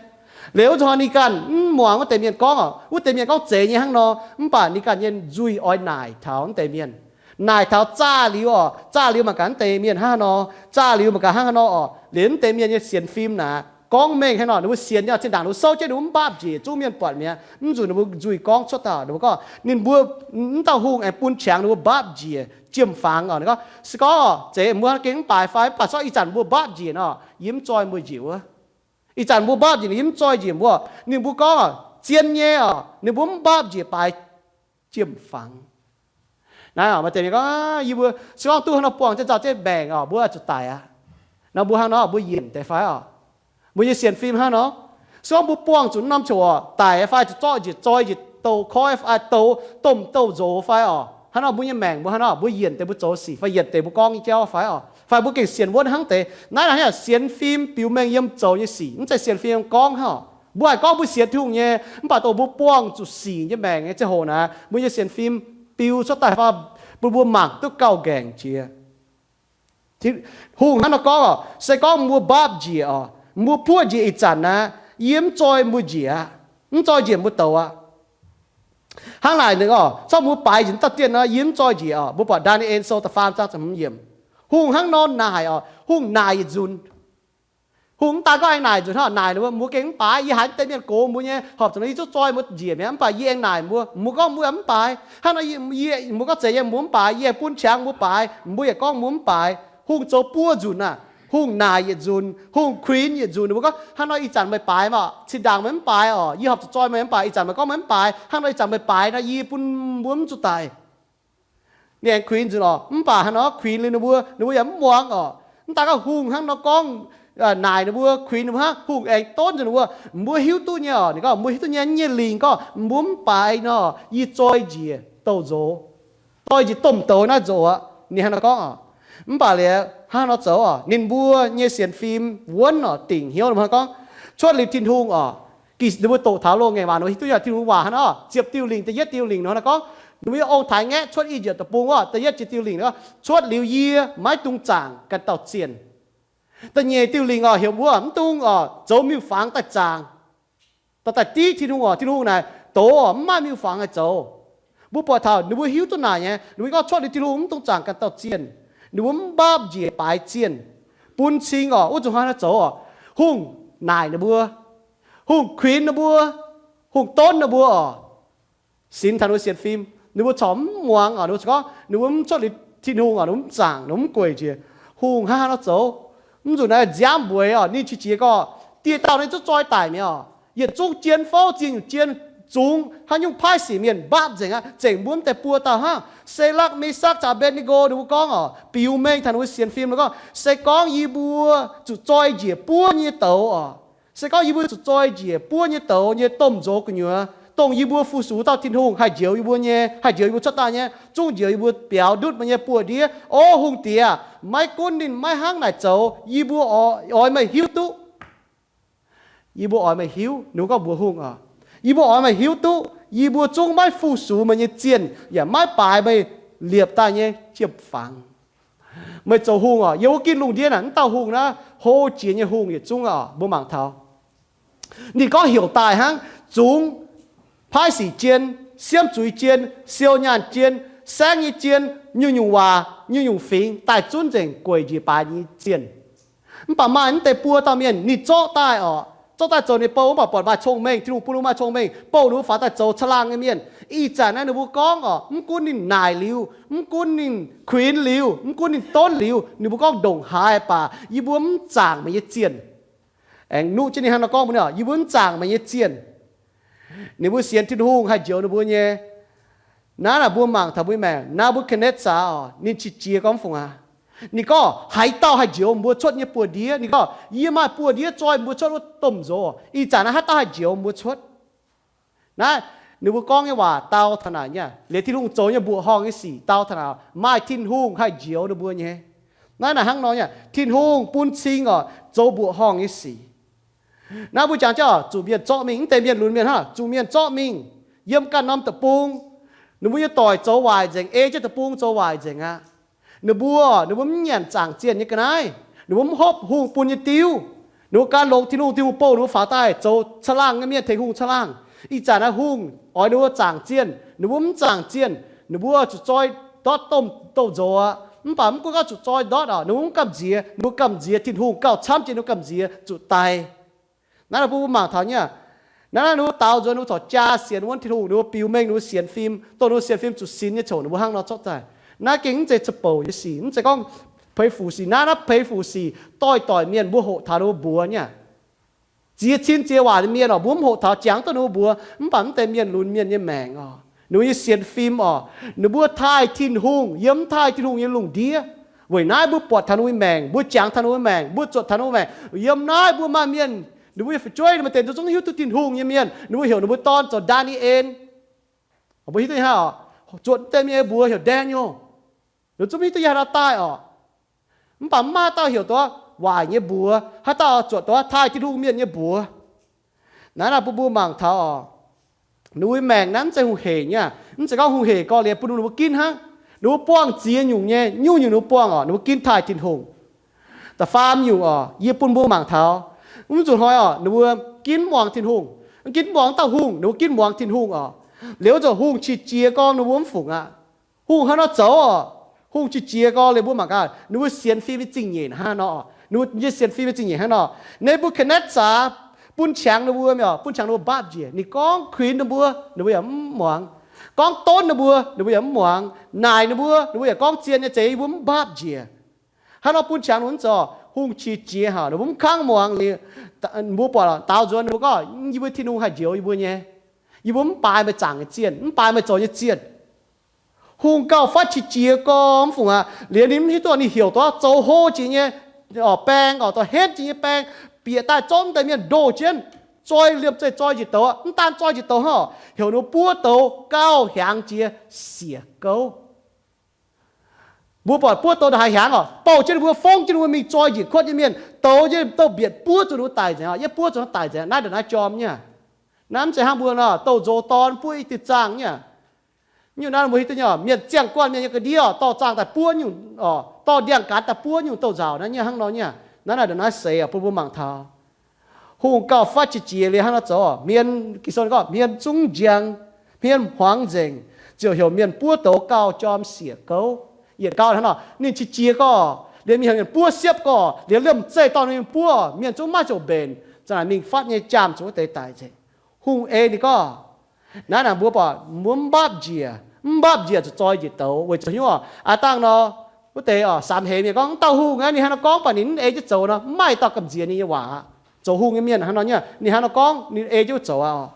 Liuz wuov nzunc hnoi ninh ganh mv muangx wuov deix mienh gorngv oc, wuov deix mienh gorngv zeiz nyei hnangv nor, mv baac ninh ganh nyei nzuih oix naaic taux wuov deix mienh. Naaic taux zaah liuz oc, zaah liuz mangc gaax wuov deix mienh hnangv haaix nor, zaah liuz mangc gaax hnangv haaix nor oc. Liuz wuov deix mienh nyei sienx fim naaic gorngv mengh haaix nor, ninh mbuo sienx nyei, zinh ndaangc ninh mbuo souv jienv ninh mbuo mv mbaapv njiec, zungv mienh buatc mi'aqv. Mv nzunc ninh mbuo nzuih gorngv cuotv daaih, ninh mbuo gorngv ninh mbuo, mv dauh hungh aengx bun qangx ninh mbuo mbaapv njiec jiem-fangx oc. Ninh gorngv, se gorngv oc, zeiz mbuo gengh mv baaix fai? Mv baac zorqv ih zanc mbuo mbaapv njiec nor, yie mv zoi mbuo njiec wuov. Ih zanc mbuo mbaapv njiec, yie mv zoi njiec mbuo. Ninh mbuo gorngv oc, zien nyei oc, ninh mbuo mv mbaapv njiec baaix jiem-fangx. Naaiv oc, maaih deix mienh gorngv, yie mbuo se gorngv duqv hnangv nor buangh jienv nzauh jienv maengc oc, mbuo zuqc daic aqv. Nor mbuo hnangv nor mbuo yienc deix fai oc? Mbuo nyei sienx fim hnangv nor, se gorngv mbuo buangh zuqc norm qouc oc, daic fai zuqc zorqv njiec zoi njiec douz-koiv fai douz, domh douz-nzox fai oc, hnangv nor mbuo nyei maengc mbuo hnangv nor, mbuo yienc deix mbuo zoux sic fai yienc deix mbuo gorngv nyei jauv fai oc, fai mbuo gengh sienx wuonv hnangv deix. Naaiv naaic sienx fim biux mengh yiem zoux nyei sic, mv zeiz sienx fim gorngv hnangv oc. Mbuo haih gorngv mbuo sienx Tin-Hungh nyei, mv baac dongh mbuo buangh zuqc sic nyei maengc nyei ziangh hoc naaic, mbuo nyei sienx fim biu cuotv daaih fai, bun mbuo mangc duqv gauh nqaengc jiex. Hungh hnangv nor gorngv oc, se gorngv mbuo mbaapv njiec oc, mbuo puoqv njiec ih zanc naaic, yie mv zoi mbuo njiec aqv, mv zoi njiec mbuo douz aqv. Hnangv naaic ninh oc, zorqv mbuo baaix njiec dauh dienh nor, yie mv zoi njiec oc. Mbuo buatc Ndaa^ni^en Sou da'faam zaang ziepc hmz yiemc. Hungh hnangv nor naaic oc, hungh naaic yietc nzunc. Hungh mv daan gorngv aengx naaic nzunc hnangv, naaic ninh mbuo, mbuo gengh mv baaix. Yie haiz mv deix mienh gox mbuo nyei, horpc zuqc nor yie zungv zoi mbuo njiec mi'aqv, mv baac yie aengx naaic mbuo. Mbuo gorngv mbuo yaac mv baaix. Hnangv nor yie, mbuo gorngv zeiz nyei, mbuo mv baaix, yie aengx bun qangx mbuo baaix. Mbuo yaac gorngv mbuo mv baaix. Hungh zoux buo nzunc aqv. Hungh naaic yietc nzunc, hungh kuinx yietc nzunc. Ninh mbuo gorngv, hnangv nor ih zanc meih baaix maah, zinh ndaangc meih mv baaix oc. Yie horpc zuqc zoi meih mv baaix, ih zanc meih gorngv meih mv baaix. Hnangv nor ih zanc meih baaix nor, yie bun mbuo mv zuqc daic. Ninh aengx kuinx nzunc oc, mv baac hnangv nor kuinx liuz ninh mbuo, ninh mbuo yaac mv muangx oc. Mv daan gorngv hungh hnangv nor gorngv, naaic ninh mbuo, kuinx ninh mbuo hnangv, hungh aengx donv nzunc ninh mbuo, mbuo hiuv duqv nyei oc. Ninh gorngv mbuo hiuv duqv nyei, nyei lingc gorngv mbuo mv baaix nor, yie zoi njiec douz-nzox, zoi njiec domh douz naaiv nzox aqv. Ninh hnangv nor gorngv oc. Mv baac liuz hnangv nor zoux oc, ninh mbuo nyei sienx fim wuonv oc, dingc hnyouv ninh mbuo hnangv gorngv, cuotv liuz Tin-Hungh oc, ninh mbuo doqc taux loz-ngaengc waac, ninh mbuo hiuv duqv nyei Tin-Hungh waac hnangv nor, ziepc diuh lingc da'yietv diuh lingc nor hnangv gorngv, ninh mbuo nyei ong-taaix ngaeqv cuotv Iu-Mienh deic-bung oc, da'yietv ziepc diuh lingc nor, cuotv liuz yie maiv dungx zaangc ganh dauh zienh. Da'nyeic diuh lingc oc, heuc mbuo mv dungx oc zoux miuc-fangx daaih zaangc, daaih div Tin-Hungh oc. Tin-Hungh naaic doz oc, mv maaih miuc-fangx haih zoux. Mbuo buatc taux ninh mbuo hiuv duqv naaic nyei, ninh mbuo gorngv cuotv liuz Tin-Hungh mv dungx zaangc ganh dauh zienh. Ninh mbuo mv mbaapv njiec baaix zienh, bun cing oc, wuov zuqc hnangv naaiv zoux oc. Hungh naaic ninh mbuo, Hungh kuinx ninh mbuo, hungh donv ninh mbuo oc. Sinx taux ninh mbuo sienx fim, ninh mbuo corc mv muangx oc. Ninh mbuo gorngv ninh mbuo mv cuotv liuz Tin-Hungh oc, ninh mbuo mv zaangc, ninh mbuo mv gueic njiec. Hungh hnangv haaix nor zoux? Mv zuqc naaiv nziaamv mbueix oc, ninh qiex jiez gorx, dieh dauh ninh zungv zoi daic mi'aqv oc. Yietc zungv jien fouv, ziex nyungc jien, zungx haaix nyungc paaiv sic mienh mbaapv nzengc aqv. Zengc mbuo mv deix buo dauh hnangv. Sedrakv, Mesakv caux Abednego ninh mbuo gorngv oc, biux mengh taux ninh mbuo sienx fim, ninh gorngv, se gorngv yie mbuo zuqc zoi njiec buov nyei douz oc, se gorngv yie mbuo zuqc zoi njiec buov nyei douz nyei domh nzox gu'nyuoz, dongh yie mbuo fu-sux dauh Tin-Hungh haih njoux yie mbuo nyei, haih njoux yie mbuo cuotv daaih nyei, zungv njoux yie mbuo biaux ndutv meih nyei buoz-ndiev. O hungh diex, maiv gunv ninh maiv hnangv naaic zoux, yie mbuo oix meih hiuv duqv. Yie mbuo oix meih hiuv, ninh mbuo gorngv mbuox hungh oc, yie mbuo oix meih hiuv duqv yie mbuo zungv maiv fu-sux meih nyei zienh yaac maiv baaix meih liepc daaih nyei jiem-fangx. Meih zoux hungh oc, yiem wuov gitv lungh ndiev naaic, mv dauh hungh naaiv, hlo jiex nyei hungh yietc zungv oc, mbuo mangc taux. Ninh gorngv heuc daaih hnangv, zungx, paaiv sic jien, siemv zuiz jien, siou nyaanh jien, saengv nyei jien, nyungc-nyungc waac, nyungc-nyungc fingx, daaih zunv nzengc gueic njiec baaix nyei zienh. Mv baac maaih mv deix buo dauh mienh ninh zorqv daaih oc, zorqv daaih zoux ninh bou, mv baac buatc maaih cong-mengh, Tin-Hungh bun ninh maaih cong-mengh, bouh ninh mbuo faaux daaih zoux caangh laangh nyei mienh. Ih zanc naaiv ninh mbuo gorngv oc, mv gunv ninh naaic liuz, mv gunv ninh kuinx liuz, mv gunv ninh donv liuz, ninh mbuo gorngv ndongc haaix baac yie mbuo mv zaangc meih nyei zienh. Aengx nuqv jienv ninh hnangv nor gorngv mbuox ninh oc, yie mbuo mv zaangc meih nyei zienh. Ninh mbuo sienx Tin-Hungh haih njoux ninh mbuo nyei. Naaiv naaic mbuo mangc taux mbuo maengc Naa^mbu^katv^netv^saa oc, ninh qiex jiez gorngv fungc aqv. Ninh gorngv haaix dauh haih njoux mbuo cuotv nyei buoz-ndiev? Ninh gorngv yie maaih buoz-ndiev zoi mbuo cuotv wuov domh nzox. Ih zanc naaiv haaix dauh haih njoux mbuo cuotv? Naaiv ninh mbuo gorngv nyei waac dau taux naaic nyei, liuz Tin-Hungh zoux nyei mbuoqc horngh nyei sic dau taux naaic, maaih Tin-Hungh haih njoux ninh mbuo nyei. Naaiv naaic hnangv nor nyei, Tin-Hungh bun cing oc zoux mbuoqc horngh nyei sic. Naaiv mbuo jangx jienv oc, zuqc mienh zorqv mingh, mv deix mienh lunx mienh hnangv, zuqc mienh zorqv mingh yiem ganh norm deic-bung. Ninh mbuo nyei doic zoux waaic nzengc, ei jienv deic-bung zoux waaic nzengc aqv. Ninh mbuo, ninh mbuo mv nyanc zaangc zienh nyei ga'naaiv. Ninh mbuo mv hopv hungh bun nyei diuv. Ninh mbuo gan longx Tin-Hungh, Tin-Hungh bouh ninh mbuo faaux daaih zoux caangh laangh nyei mienh, tengx hungh caangh laangh. Ih zanc naaiv hungh oix ninh mbuo zaangc zienh, ninh mbuo mv zaangc zienh. Ninh mbuo zuqc zoi ndortv domh, domh nzox aqv. Mv baac mv gunv gorngv zuqc zoi ndortv oc, ninh mbuo mv gamh nziex, ninh mbuo gamh nziex Tin-Hungh, gauh camv jiex ninh mbuo gamh nziex zuqc daic. Naaiv naaic bun mbuo mangc taux nyei. Naaiv naaiv ninh mbuo daaux nzuonx, ninh mbuo corc jaa sienx wuonv Tin-Hungh, ninh mbuo biux mengh ninh mbuo sienx fim, dongh ninh mbuo sienx fim zuqc sinx nyei ziouc ninh mbuo hnangv nor zorqv daaih. Naaiv gengh mv zeiz za'bouc nyei sic, mv zeiz gorngv peix fu sic. Naaiv naaiv peix fu sic doix-doix mienh mbuo hoqc taux ninh mbuo mbuox nyei aqv. Ziex cin ziex waac nyei mienh oc, mbuo mv hoqc taux, jangx duqv ninh mbuo mbuox. Mv baac mv deix mienh lunx mienh nyei maengc oc, ninh mbuo nyei sienx fim oc, ninh mbuo taaih Tin-Hungh yiem mv taaih Tin-Hungh nyei lungh ndiev. Weic naaiv mbuo buatc taux ninh mbuo nyei maengc, mbuo jangx taux ninh mbuo maengc, mbuo zuotc taux ninh mbuo maengc. Yiem naaiv mbuo maaih mienh, ninh mbuo nyei fu'jueiv, maaih deix zungv hiuv duqv Tin-Hungh nyei mienh, ninh mbuo heuc ninh mbuo dorn zoux Ndaa^ni^en. Mbuo hiuv duqv nyei hnangv oc, zuotc mv deix mienh nyei mbuox heuc Daniel. Ninh zungv hiuv duqv yie haaix dauh daaih oc. Mv baac mv maaih haaix dauh heuc duqv waaic nyei mbuox, haaix dauh zuotc duqv taaih Tin-Hungh mienh nyei mbuox. Naaiv naaic bun mbuo mangc taux oc, ninh mbuo maengc naaiv mv zeiz hungh heic nyei aqv. Mv zeiz gorngv hungh heic gorx-liex bun ninh mbuo ginv hnangv. Ninh mbuo buangh ziex nyungc nyei, nyungc-nyungc ninh mbuo buangh oc, ninh mbuo ginv taaih Tin-Hungh. Da'faam nyungc oc, yie bun mbuo mangc taux, mv zuqc hnoi oc, ninh mbuo ginv muangx Tin-Hungh. Ginv muangx dauh hungh, ninh mbuo ginv muangx Tin-Hungh oc. Liuz wuov zanc hungh qiex jiez gorngv ninh mbuo mv fungc aqv. Hungh hnangv nor zoux oc. Hungh qiex jiez gorngv liuz mbuo mangc gaax, ninh mbuo sienx fim nyei zingh nyeic hnangv nor. Ninh mbuo nyei sienx fim nyei zingh nyeic hnangv nor. Ne^mbu^katv^netv^saa bun qangx ninh mbuo, bun qangx ninh mbuo mbaapv njiec. Ninh gorngv kuinx ninh mbuo, ninh mbuo yaac mv muangx. Gorngv donv ninh mbuo, ninh mbuo yaac mv muangx. Naaic ninh mbuo, ninh mbuo yaac gorngv zien nyei, zeiz yie mbuo mv mbaapv njiec. Hnangv nor bun qangx ninh mbuo zoux, hungh qiex jiez haic, ninh mbuo mv kangv muangx. Mbuo buatc daaux nzuonx ninh mbuo gorngv, yie mbuo Tin-Hungh haih njoux yie mbuo nyei. Yie mbuo mv baaix meih zaangc nyei zienh, mv baaix meih zoux nyei zienh. Hungh gauh fatv qiex jiez gorx mv fungc aqv. Liuz ninh mv hiuv duqv ninh heuc duqv zoux hlo jiex nyei oc, baeng oc, zoux hetv jiex nyei baeng, bieqc daaih zorqv mv deix mienh ndoh jienv, zoi liemh zeih zoi njiec douz, mv daan zoi njiec douz hnangv oc, heuc ninh mbuo buov douz gauh hiaangx jiex siec gouv. Mbuo buatc buov douz ndongc haaix hiaangx oc, bouh jienv ninh mbuo, fongv jienv ninh mbuo mingh zoi njiec kuotv nyei mienh, douz jienv douz-mbietc buov zuqc ninh mbuo daic nzengc oc, yietv buov zuqc daic nzengc. Naaiv ndongc naaiv jorm nyei. Naaiv mv zeiz hnangv mbuo nor, douz-nzox dorn buov i diuh zaangh nyei. Nyungc naaiv mbuo hiuv duqv nyei, mienh ziangh guanh mienh nyei ga'ndiev oc, dorh zaangh daaih buov nyungc oc, dorh ndiangx-gaanx daaih buov nyungc douz-nzauc naaiv nyei hnangv nor nyei. Naaiv naaiv ndongc naaiv seix oc, bun mbuo mangc taux hungh gauh fatv qiex jiez liuz hnangv nor zoux, mienh, Ging-Sou gorngv mienh zungv njang, hmien hmuangx nzengc, ziouc heuc mienh buov douz gauh jorm siec gouv. Yietc gauh hnangv nor, ninh qiex jiez gorx, liuz mienh heuc mienh buov siepv gorx, liuz liemh zeih dorh ninh mienh buov, mienh zungv maiv ziouc mbenc. Za'naaic mingh fatv nyei jaamh zuqc wuov deix daic nzengc. Hungh ei ninh gorngv, naaiv naaic mbuo buatc mbuo mv mbaapv njiec, mv mbaapv njiec zuqc zoi njiec douz weic zuqc hnyouv oc. Aav dangh nor, wuov deix oc, samx heix mienh gorngv, mv dauh hungh aqv, ninh hnangv nor gorngv, mv baac ninh mv ei jienv zoux nor, mv maaih dauh gamh nziex ninh nyei waac. Zoux hungh nyei mienh hnangv nor nyei, ninh hnangv nor gorngv, ninh ei jienv wuov zoux aqv oc.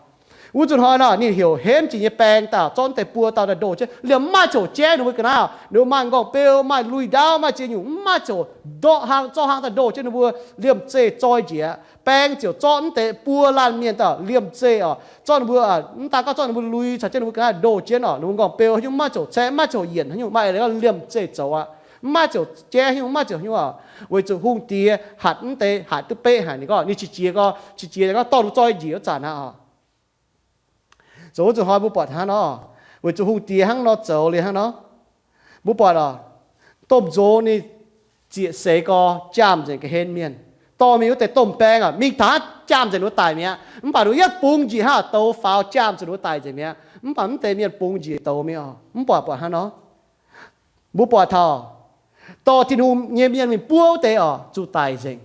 Wuov nzunc hnoi nor, ninh heuc henv jiex nyei baeng daaih zorqv wuov deix buo dauh daaih ndoh jienv. Liemh mv maaih ziouc jaiv ninh mbuo ga'naaiv oc. Ninh mbuo maaih m'nqorngv-beu, maaih lui-ndaauv, maaih ziex nyungc, mv maaih ziouc ndortv hlang, zorqv hlang daaih ndoh jienv ninh mbuo. Liemh zeih zoi njiec, baeng ziouc zorqv wuov deix buo laanh mienh daaih liemh zeih oc, zorqv ninh mbuo, mv daan gorngv zorqv ninh mbuo lui caux jienv ninh mbuo ga'naaiv ndoh jienv oc. Ninh mbuo m'nqorngv-beu haaix nyungc mv maaih ziouc caeqv, mv maaih ziouc yienc haaix nyungc, maaih eix leiz gorngv liemh zeih zoux aqv. Mv maaih ziouc jaiv haaix nyungc, mv maaih ziouc haaix nyungc oc. Weic zuqc hungh diex hatc wuov deix hatc duqv beqv haic. Ninh gorngv ninh qiex jiez, qiex jiez gorngv dorh ninh zoi njiec wuov zanc aqv oc. Zoux wuov nzunc hnoi mbuo buatc hnangv nor, weic zuqc hungh diex hnangv nor zoux liuz hnangv nor, mbuo buatc oc, domh nzox ninh zieqc seix gorx jaamh nzengc ga'hlen mienh, dorh mingh wuov deix domh baeng oc, mingh taux jaamh nzengc ninh mbuo daic mi'aqv. Mv baac ninh mbuo yietv bungx njiec hnangv douz faaux jaamh nzengc ninh mbuo daic nzengc mi'aqv. Mv baac mv deix mienh bungx njiec douz mi'aqv oc. Mv buatc, buatc hnangv nor, mbuo buatc taux dorh Tin-Hungh nyei mienh mingh buov wuov deix oc, zuqc daic nzengc.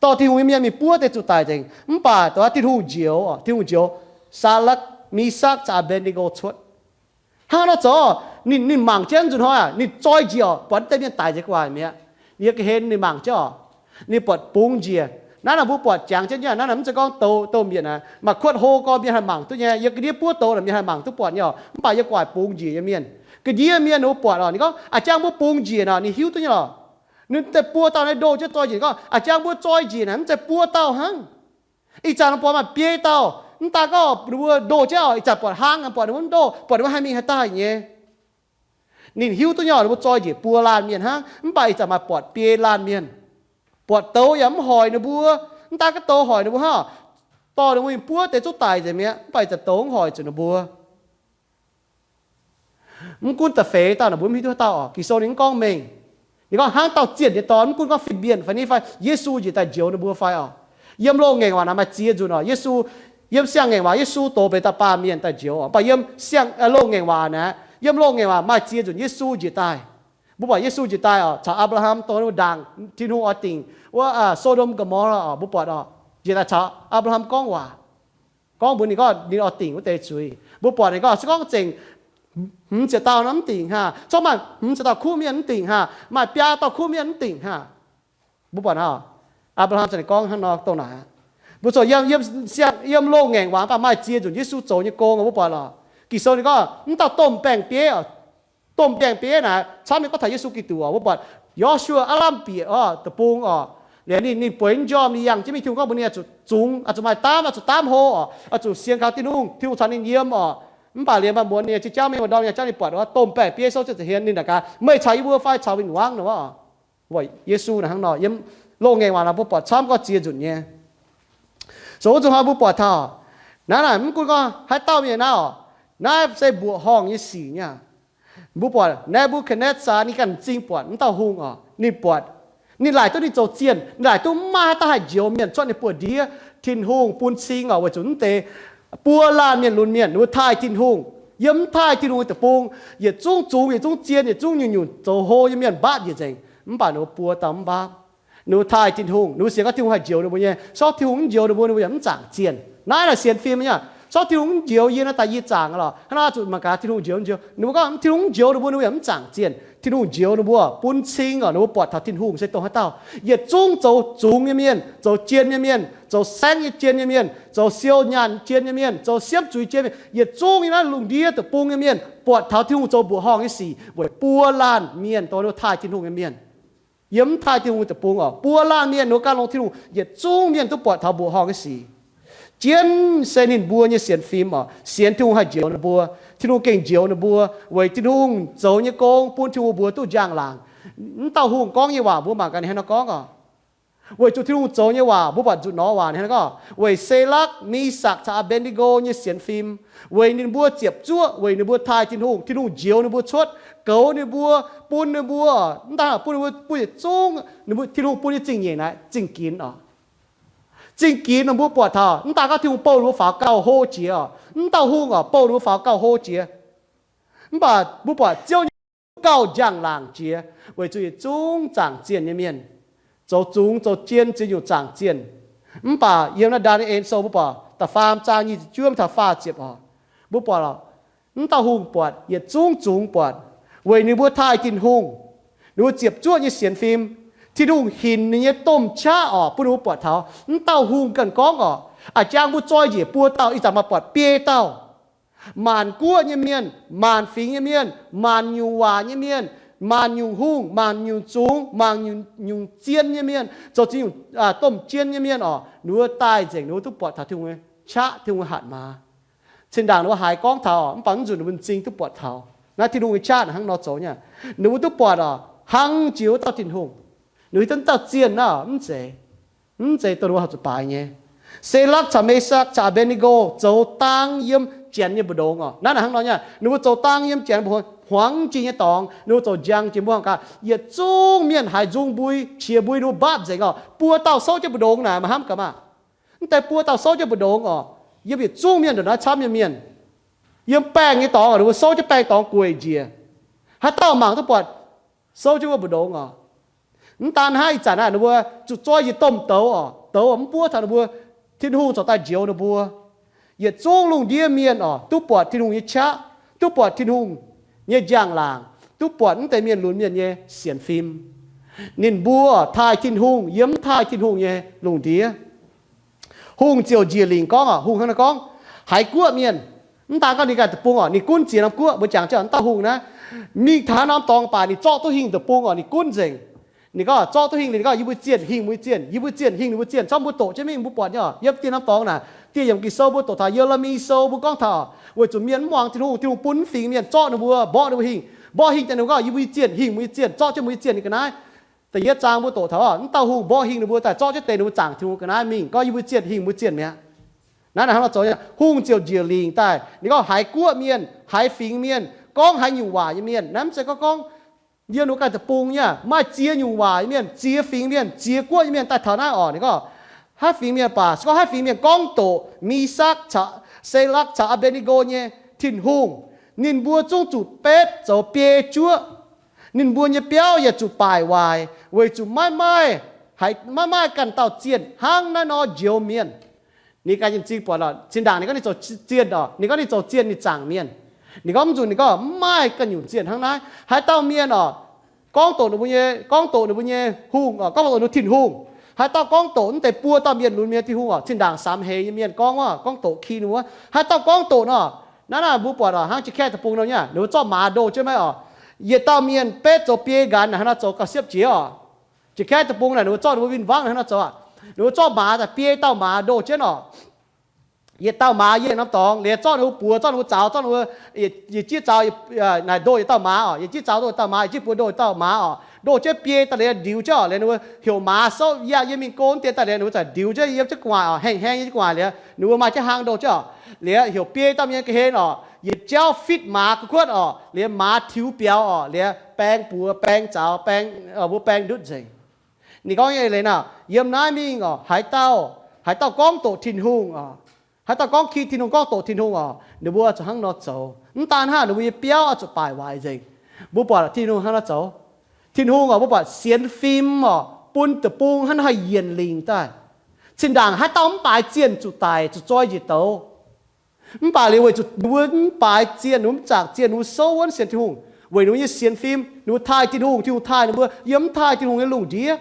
Dorh Tin-Hungh nyei mienh mingh buov deix zuqc daic nzengc. Mv baac Tin-Hungh njoux oc, Tin-Hungh njoux Saa^lakv, Misakv caux Apc^mbetc^ne^go cuotv. Hnangv nor zoux, ninh, ninh mangc jienv nzunc hnoi aac, ninh zoi njiec oc, buatc wuov deix mienh daic nzengc gu'nguaaic mi'aqv. Ninh nyei ga'hlen ninh mangc jienv oc, ninh buatc bungx njiec. Naaiv nor mbuo buatc jangx jienv nyei, naaiv naaic mv zeiz gorngv douz, douz mietc aqv. Maaih kuotv hlo gorx mienh haih mangc duqv nyei. Yiem ga'ndiev buov douz naaic mienh haih mangc duqv buatc nyei oc. Mv baac yiem gu'nguaaic bungx njiec nyei mienh, ga'ndiev mienh ninh mbuo buatc oc, ninh gorngv, a'jangv mbuo bungx njiec nor, ninh hiuv duqv nyei lorqc. Ninh deix buo dauh naaiv ndoh jienv zoi njiec, ninh gorngv, a'jangv mbuo zoi njiec naaic mv zeiz buo dauh hnangv. Ih zanc buatc maaih biei dauh, mv daan gorngv ninh mbuo ndoh jienv oc, ih zanc buatc hlaang, buatc ninh mbuo mv ndoh, buatc ninh mbuo haih mingh haih daaih nyei. Ninh hiuv duqv nyei oc, ninh mbuo zoi njiec buo laanh mienh hnangv, mv baac ih zanc maaih buatc biei laanh mienh. Buatc douz yaac mv hoic ninh mbuo. Mv daan gorngv douz hoic ninh mbuo hnangv, dorh ninh mbuo mingh buov deix zuqv daic nzengc mi'aqv, mv baac ih zanc douz mv hoic zuqc ninh mbuo. Mv gunv da'feix dauh naaic mbuo mv hiuv duqv haaix dauh oc. Ging-Sou ninh mv gorngv mengh. Ninh gorngv hnangv dauh zienh nyei dorn, mv gunv gorngv fin-mienh fai ni fai, Yesu njiec daaih njoux ninh mbuo fai oc. Yiem loz-ngaengc waac naaic maaih ziex nzunc oc, Yesu, yiem siang-ngaengc waac Yesu dox benx dauh baamh mienh daaih njoux oc. Mv baac yiem siang, loz-ngaengc waac naaic, yiem loz-ngaengc waac maaih ziex nzunc Yesu njiec daaih. Mbuo buatc Yesu njiec daaih oc, caux Apc^laa^ham dongh wuov ndaangc Tin-Hungh oix dingc wuov So^ndom Go^mo^laa oc, mbuo buatc oc, njiec daaih caux Apc^laa^ham gorngv waac, gorngv mbuox ninh gorngv ninh oix dingc wuov deix zuiz. Mbuo buatc ninh gorngv se gorngv zengc hmz ziepc dauh nor mv dingc haah, zorqv maaih hmz ziepc dauh kuv mienh mv dingc haah, maaih biaa dauh kuv mienh mv dingc haah. Mbuo buatc oc, Apc^laa^ham ziouc ninh gorngv hnangv nor dongh naaic. Mbuo zuqc yiem, yiem, yiem loz-ngaengc waac mv baac maaih ziex nzunc Yesu zoux nyei gong oc, mbuo buatc oc. Ging-Sou ninh gorngv mv dauh domh baeng-bieiv oc, domh baeng-bieiv naaic camv nyei gorngv taux Yesu Giduc oc. Mbuo buatc Yo^su^waa aav lamh bieqc oc, deic-bung oc, ninh, ninh bueix njormh, ninh yangh jienv mingh, Tin-Hungh gorngv mbuox ninh oix zuqc zungx, oix zuqc maaih daamv, oix zuqc daamv hlo oc, oix zuqc sienx kaux Tin-Hungh, Tin-Hungh caux ninh yiem oc. Mv baac liemh maaih muonz ninh ziex jauv mingh wuov ndorm yaac jauv ninh buatc wuov domh baeng-bieiv souv ziepc nzengc hmien, ninh naaic gaax, meih caux yie mbuo fai caux win-wangv nor. Mbuo buatc Yesu naaic hnangv nor, yiem loz-ngaengc waac naaic mbuo buatc camv gorngv ziex nzunc nyei. Zoux wuov nzunc hnoi mbuo buatc taux naaiv naaic mv gunv gorngv haaix dauh mienh naaiv oc, naaiv se mbuoqc horngh nyei sic nyei. Mbuo buatc Ne^mbu^katv^netv^saa ninh ganh m'zing buatc wuov dauh hungh oc, ninh buatc, ninh laaic duqv ninh zoux zienh, ninh laaic duqv mv maaih haaix dauh haih njoux mienh cuotv ninh buoz-ndiev. Tin-Hungh bun cing oc, weic zuqc mv deix buo laanh mienh lunx mienh ninh mbuo taaih Tin-Hungh. Yiem mv taaih Tin-Hungh nyei deic-bung, yietc zungv zungx, yietc zungv zien, yietc zungv nyungc-nyungc zoux hlo nyei mienh mbaapv njiec nzengc. Mv baac ninh mbuo buo dauh mv mbaapv. Ninh mbuo taaih Tin-Hungh, ninh mbuo sienx gorngv Tin-Hungh haih njoux ninh mbuo nyei. Sortv Tin-Hungh mv njoux ninh mbuo, ninh mbuo yaac mv zaangc zienh. Naaiv naaic sienx fim nyei. Sortv Tin-Hungh mv njoux yie naaiv daaih yie zaangc aqv lorqc. Hnangv naaiv zuqc mangc gaax Tin-Hungh njoux, njoux. Ninh mbuo gorngv Tin-Hungh mv njoux ninh mbuo, ninh mbuo yaac mv zaangc zienh. Tin-Hungh njoux ninh mbuo, bun cing oc, ninh mbuo buatc taux Tin-Hungh se dongh haaix dauh. Yietc zungv zoux zungx nyei mienh, zoux zien nyei mienh, zoux saengv nyei zien nyei mienh, zoux siou nyaanh zien nyei mienh, zoux siemv zuiz zien mienh, yietc zungv nyei naaiv lungh ndiev deic-bung nyei mienh buatc taux Tin-Hungh zoux mbuoqc horngh nyei sic weic buo laanh mienh dongh ninh mbuo taaih Tin-Hungh nyei mienh. Yiem mv taaih Tin-Hungh deic-bung oc, buo laanh mienh ninh mbuo gan longx Tin-Hungh, yietc zungv mienh duqv buatc taux mbuoqc horngh nyei sic. Jienv se ninh mbuo nyei sienx fim oc, sienx Tin-Hungh haih njoux ninh mbuo, Tin-Hungh gengh njoux ninh mbuo, weic Tin-Hungh zoux nyei gong bun Tin-Hungh mbuox duqv njang-laangc. Mv dauh hungh gorngv nyei waac mbuo mangc gaax ninh hnangv nor gorngv oc. Weic zuqc Tin-Hungh zoux nyei waac, mbuo buatc nzutc nor waac ninh hnangv nor gorngv, weic Sedrakv, Misakv caux Apc^mbetc^ne^go nyei sienx fim, weic ninh mbuo ziepc zuoqv, weic ninh mbuo taaih Tin-Hungh, Tin-Hungh njoux ninh mbuo cuotv, goux ninh mbuo, bun ninh mbuo, mv daan bun ninh mbuo, bun yietc zungv ninh mbuo, Tin-Hungh bun nyei zingh nyeic naaic zingh ginx oc. Zingh ginx ninh mbuo buatc taux, mv daan gorngv Tin-Hungh bouh ninh mbuo faaux gauh hlo jiex oc. Mv dauh hungh oc, bouh ninh mbuo faaux gauh hlo jiex. Mv baac mbuo buatc Ziouv nyei gauh njang-laangc jiex, weic zuqc yietc zungv zaangc zienh nyei mienh, zoux zungx zoux jien ziex nyungc zaangc zienh. Mv baac yiem naaiv Ndaa^ni^en Sou mbuo buatc da'faam zaang nyic ziepc juov taux faah ziepc oc, mbuo buatc oc, mv dauh hungh buatc, yietc zungv zungx buatc, weic ninh mbuo taaih Tin-Hungh, ninh mbuo ziepc zuoqv nyei sienx fim. Tin-Hungh hinc ninh nyei domh qaqv oc bun ninh mbuo buatc taux. Mv dauh hungh ganh gorngv oc, a'jang mbuo zoi njiec buo dauh, ih zanc maaih buatc biei dauh. Maanc guoqv nyei mienh, maanc fingx nyei mienh, maanc nyungc waac nyei mienh, maanc nyungc hungh, maanc nyungc zungx, maanc nyungc zien nyei mienh, zoux ziex nyungc domh jien nyei mienh oc, ninh mbuo daaih nzengc, ninh mbuo duqv buatc taux Tin-Hungh nyei qaqv, Tin-Hungh nyei hatc maaz. Cin-ndaangc ninh mbuo haiz gorngv taux, mv baac mv nzunc ninh mbuo m'zing duqv buatc taux naaiv Tin-Hungh nyei qaqv hnangv nor zoux nyei. Ninh mbuo duqv buatc oc, hnangv jiex wuov dauh Tin-Hungh. Ninh mbuo hiuv duqv dauh zienh naaiv mv zeiz, mv zeiz dongh ninh mbuo horpc zuqc baaix nyei. Sedrakv caux Mesakv caux Apc^be^nen^go zoux dang yiem janx nyei mbu'ndongx oc. Naaiv hnangv nor nyei, ninh mbuo zoux dang yiem janx mbu'ndongx, hmuangx jiex nyei dorngx, ninh mbuo zoux njang jiex mbuo gaax, yietc zungv mienh haiz nzung mbui, qiex mbui, ninh mbuo mbaapv nzengc oc. Buo dauh souv jienv mbu'ndongx naaic, maaih hnamv gaax maah. Mv deix buo dauh souv jienv mbu'ndongx oc, yiem yietc zungv mienh ndongc naaiv camv nyei mienh, yiem baengh nyei dorngx oc, ninh mbuo souv jienv baengh dorngx gueic njiec. Haaix dauh mangc duqv buatc souv jienv wuov mbu'ndongx oc. Mv daan hnangv, ih zanc naaiv ninh mbuo zuqc zoi njiec domh douz oc, douz mv buov taux ninh mbuo, Tin-Hungh corc daaih njoux ninh mbuo. Yietc zungv lungh ndiev mienh oc, duqv buatc Tin-Hungh nyei qaqv, duqv buatc Tin-Hungh nyei njang-laangc, duqv buatc mv deix mienh lunx mienh nyei sienx fim. Ninh mbuo taaih Tin-Hungh yiem mv taaih Tin-Hungh nyei lungh ndiev. Hungh ziouc njiec lingc gorngv oc, hungh hnangv naaiv gorngv, haiz guoqv mienh, mv daan gorngv ninh ganh deic-bung oc, ninh gunv ziex norm guoqv, mbuo jangx jienv mv dauh hungh naaiv, mingh taux haaix norm dorngx baac ninh zorqv duqv hingh deic-bung oc, ninh gunv nzengc. Ninh gorngv zorqv duqv hingh liuz, ninh gorngv, yie mbuo zienh hingh mbuo zienh, yie mbuo zienh hingh ninh mbuo zienh, corc mbuo doqc jienv mingh, mbuo buatc nyei oc, yiem dieh norm dorngx naaic, dieh yiemc Ging-Sou mbuo doqc taux Ye^le^mi Sou mbuo gorngv taux weic zuqc mienh mv muangx Tin-Hungh, Tin-Hungh bun mv fingx mienh zorqv ninh mbuo, mborqv ninh mbuo hingh, mborqv hingh daaih ninh mbuo gorngv, yie mbuo zienh hingh mbuo zienh, zorqv jienv mbuo zienh ga'naaiv. Da'yietv zaang mbuo doqc taux oc, mv dauh hungh mborqv hingh ninh mbuo daaih zorqv jienv deix ninh mbuo zaangc Tin-Hungh ga'naaiv mingh, gorngv yie mbuo zienh hingh mbuo zienh mi'aqv. Naaiv hnangv nor zoux nyei. Hungh ziouc njiec lingc daaih, ninh gorngv haiz guoqv mienh, haiz fingx mienh, gorngv haaix nyungc waac nyei mienh, naaiv mv zeiz gorngv gorngv yiem ninh mbuo ganh deic-bung nyei, maaih ziex nyungc waac nyei mienh, ziex fingx mienh, ziex guoqv nyei mienh daaih taux naaiv oc. Ninh gorngv haaix fingx mienh baac, se gorngv haaix fingx mienh gorngv doqc Mi^sakv caux Se^lakv caux Apc^be^nen^go nyei Tin-Hungh, ninh mbuo zungv zuqc betv zoux biei juoqv. Ninh mbuo nyei biauv yaac zuqc baaic waaic, weic zuqc maiv maaih, maiv maaih ganh dauh zienh hnangv naaiv nor njoux mienh. Ninh ganh nyei m'zing buatc oc, zinh ndaangc ninh gorngv ninh zoux zienh oc, ninh gorngv ninh zoux zienh ninh zaangc mienh. Ninh gorngv mv nzunc ninh gorngv mv maaih ganh nyungc zienh hnangv naaiv. Haaix dauh mienh oc, gorngv doqc ninh mbuo nyei, gorngv doqc ninh mbuo nyei hungh oc, gorngv doqc ninh mbuo Tin-Hungh. Haaix dauh gorngv doqc mv deix buo dauh mienh lunx mienh Tin-Hungh oc, zinh ndaangc samx heix nyei mienh gorngv oc, gorngv doqc ki ninh mbuo. Haaix dauh gorngv doqc nor, naaiv naaic mbuo buatc oc, hnangv Janx-Kaeqv deic-bung nor nyei, ninh mbuo zorqv maaz ndoh jienv maiv oc. Yietc dauh mienh betv zoux biei nqanx naaic hnangv nor zoux gauh siepv jiex oc. Janx-Kaeqv deic-bung naaic ninh mbuo zorqv ninh mbuo win-wangv naaic hnangv nor zoux aqv. Ninh mbuo zorqv maaz daaih biei dauh maaz ndoh jienv oc. Yietc dauh maaz yiem norm dorngx, liuz zorqv ninh mbuo buoz, zorqv ninh mbuo zaux, zorqv ninh mbuo yietc jieqv zaux naaic ndoh yietc dauh maaz oc, yietc jieqv zaux ndoh yietc dauh maaz, yietc jieqv buoz ndoh yietc dauh maaz oc. Ndoh jienv biei daaih liuz ndiux jienv oc, liuz ninh mbuo heuc maaz souv yaac yiem mingh go wuov deix daaih liuz ninh mbuo zaqc ndiux jienv yiem jienv gu'nguaaic oc, haengh haengh yiem jienv gu'nguaaic liuz ninh mbuo maaih jienv hlang ndoh jienv oc. Liuz heuc biei dauh mienh ga'hlen oc, yietc jauv fitv maaz gu'kuotv oc, liuz maaz tiux biaux oc, liuz baeng buoz baeng zaux baeng, mbuo baeng ndutv nzengc. Ninh gorngv nyei leiz naaic, yiem naaiv mingh oc, haaix dauh, haaix dauh gorngv doqc Tin-Hungh oc, haaix dauh gorngv ki Tin-Hungh, gorngv doqc Tin-Hungh oc, ninh mbuo zuqc hnangv nor zoux. Mv daan hnangv, ninh mbuo nyei biauv oix zuqc baaic waaic nzengc. Mbuo buatc Tin-Hungh hnangv nor zoux. Tin-Hungh oc, mbuo buatc sienx fim oc, bun deic-bung hnangv nor haih yienc lingc daaih. Zinh ndaangc haaix dauh mv baaix zienh zuqc daic, zuqc zoi njiec douz. Mv baac liuz weic zuqc ninh mbuo mv baaix zienh, ninh mbuo mv zaangc zienh, ninh mbuo souv wuonv sienx Tin-Hungh, weic ninh mbuo nyei sienx fim, ninh mbuo taaih Tin-Hungh, Tin-Hungh taaih ninh mbuo yiem mv taaih Tin-Hungh nyei lungh ndiev.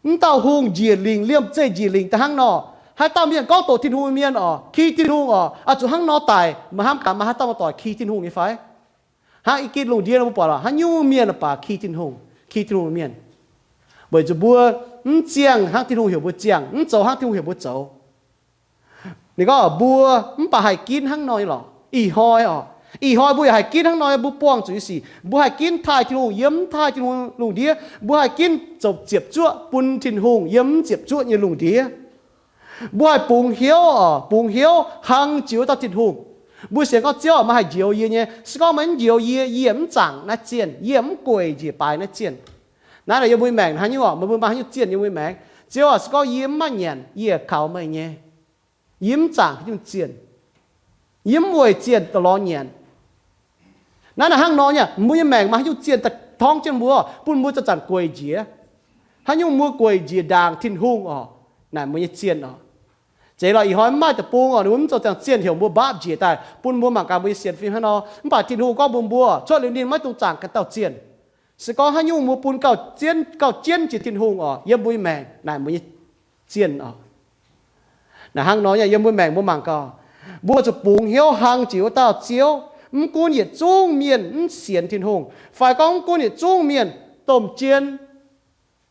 Mv dauh hungh njiec lingc, liemh zeih njiec lingc daaih hnangv nor. Haaix dauh mienh gorngv doqc Tin-Hungh nyei mienh oc, ki Tin-Hungh oc, oix zuqc hnangv nor daic. Meih hnamv gaax, maaih haaix dauh maaih doic ki Tin-Hungh nyei fai? Hnangv i gitv lungh ndiev mbuo buatc oc, haaix nyungc mienh baac ki Tin-Hungh, ki Tin-Hungh nyei mienh. Weic zuqc mbuo mv ziangh hnangv Tin-Hungh heuc mbuo ziangh, mv zoux hnangv Tin-Hungh heuc mbuo zoux. Ninh gorngv mbuo mv baac haih ginv hnangv nor nyei lorqc. Ih hnoi oc, ih hnoi mbuo yaac haih ginv hnangv nor, mbuo buangh zuqc nyei sic. Mbuo haih ginv taaih Tin-Hungh yiem mv taaih Tin-Hungh lungh ndiev. Mbuo haih ginv zoux ziepc zuoqv bun Tin-Hungh yiem mv ziepc zuoqv nyei lungh ndiev. Mbuo haih bungx hnyouv oc, bungx hnyouv hlang jiex wuov dauh Tin-Hungh. Mbuo sienx gorngv, Ziouv, meih haih njoux yie nyei. Se gorngv meih mv njoux yie, yie mv zaangc naaiv zienh, yie mv gueic njiec baaix naaiv zienh. Naaiv yiem mbuo maengc haaix nyungc oc, meih mbuo maaih haaix nyungc zienh yiem mbuo maengc? Ziouv oc, se gorngv yie mv maaih nyanc, yie kaux meih nyei. Yie mv zaangc haaix nyungc zienh. Yie mv weic zienh daaih lorz nyanc. Naaiv naaic hnangv nor nyei, mbuo nyei maengc maaih haaix nyungc zienh daaih torngv jienv mbuo, bun mbuo zanc-zanc gueic njiec? Haaix nyungc mbuo gueic njiec ndaangc Tin-Hungh oc? Naaic mbuo nyei zienh oc. Zeiz lorqc, ih hnoi mv maaih deic-bung oc, ninh mbuo mv zoux ziangh zienh heuc mbuo mbaapv njiec daaih bun mbuo mangc gaax mbuo nyei sienx fim hnangv nor. Mv baac Tin-Hungh gorngv mbuox mbuo, cuotv liuz ninh maiv dungx zaangc ganh dauh zienh. Se gorngv haaix nyungc mbuo bun gauh jienv, gauh jienv jiex Tin-Hungh oc, yiem mbuo nyei maengc naaic mbuo nyei zienh oc. Naaic hnangv nor yiem mbuo maengc mbuo mangc gaax, mbuo zuqc bungx hnyouv hlang jiex wuov dauh Ziouv. Mv gunv yietc zungv mienh mv sienx Tin-Hungh, fai gorngv mv gunv yietc zungv mienh domh jien,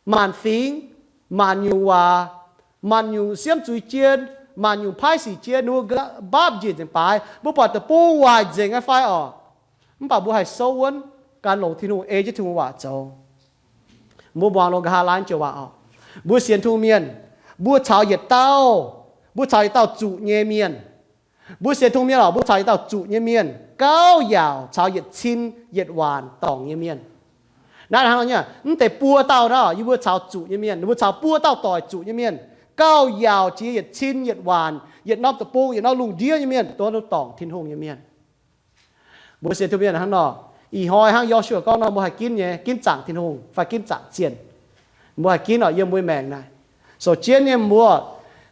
maanc fingx, maanc nyungc waac, maanc nyungc siemv zuiz jien, maanc nyungc paaiv sic jien, ninh mbuo mbaapv njiec nzengc baaix, mbuo buatc deic-bung waaic nzengc aqv fai oc. Mv baac mbuo haih souv wuonv gan longx Tin-Hungh, ei jienv Tin-Hungh waac zoux. Mbuo muangx longx nqa'haav laanh joux waac oc. Mbuo sienx Tin-Hungh mienh, mbuo caux yietc dauh, mbuo caux yietc dauh zuqc nyei mienh. Mbuo sienx Tin-Hungh mienh oc, mbuo caux yietc dauh zuqc nyei mienh gauh yaauc caux yietc cin yietc waanc dorngc nyei mienh. Naaiv hnangv nor nyei, mv deix buo dauh naaiv, yie mbuo caux zuqc nyei mienh, ninh mbuo caux buo dauh doic zuqc nyei mienh, gauh yaauc jiex yietc cin yietc waanc, yietc norm deic-bung, yietc norm lungh ndiev nyei mienh, dongh dorngc Tin-Hungh nyei mienh. Mbuo sienx Tin-Hungh mienh hnangv nor, ih hnoi hnangv Yo^su^waa gorngv nor, mbuo haih ginv nyei, ginv zaangc Tin-Hungh fai ginv zaangc zienh. Mbuo haih ginv oc, yiem mbuo maengc naaic. Sou jienv nyei mbuo,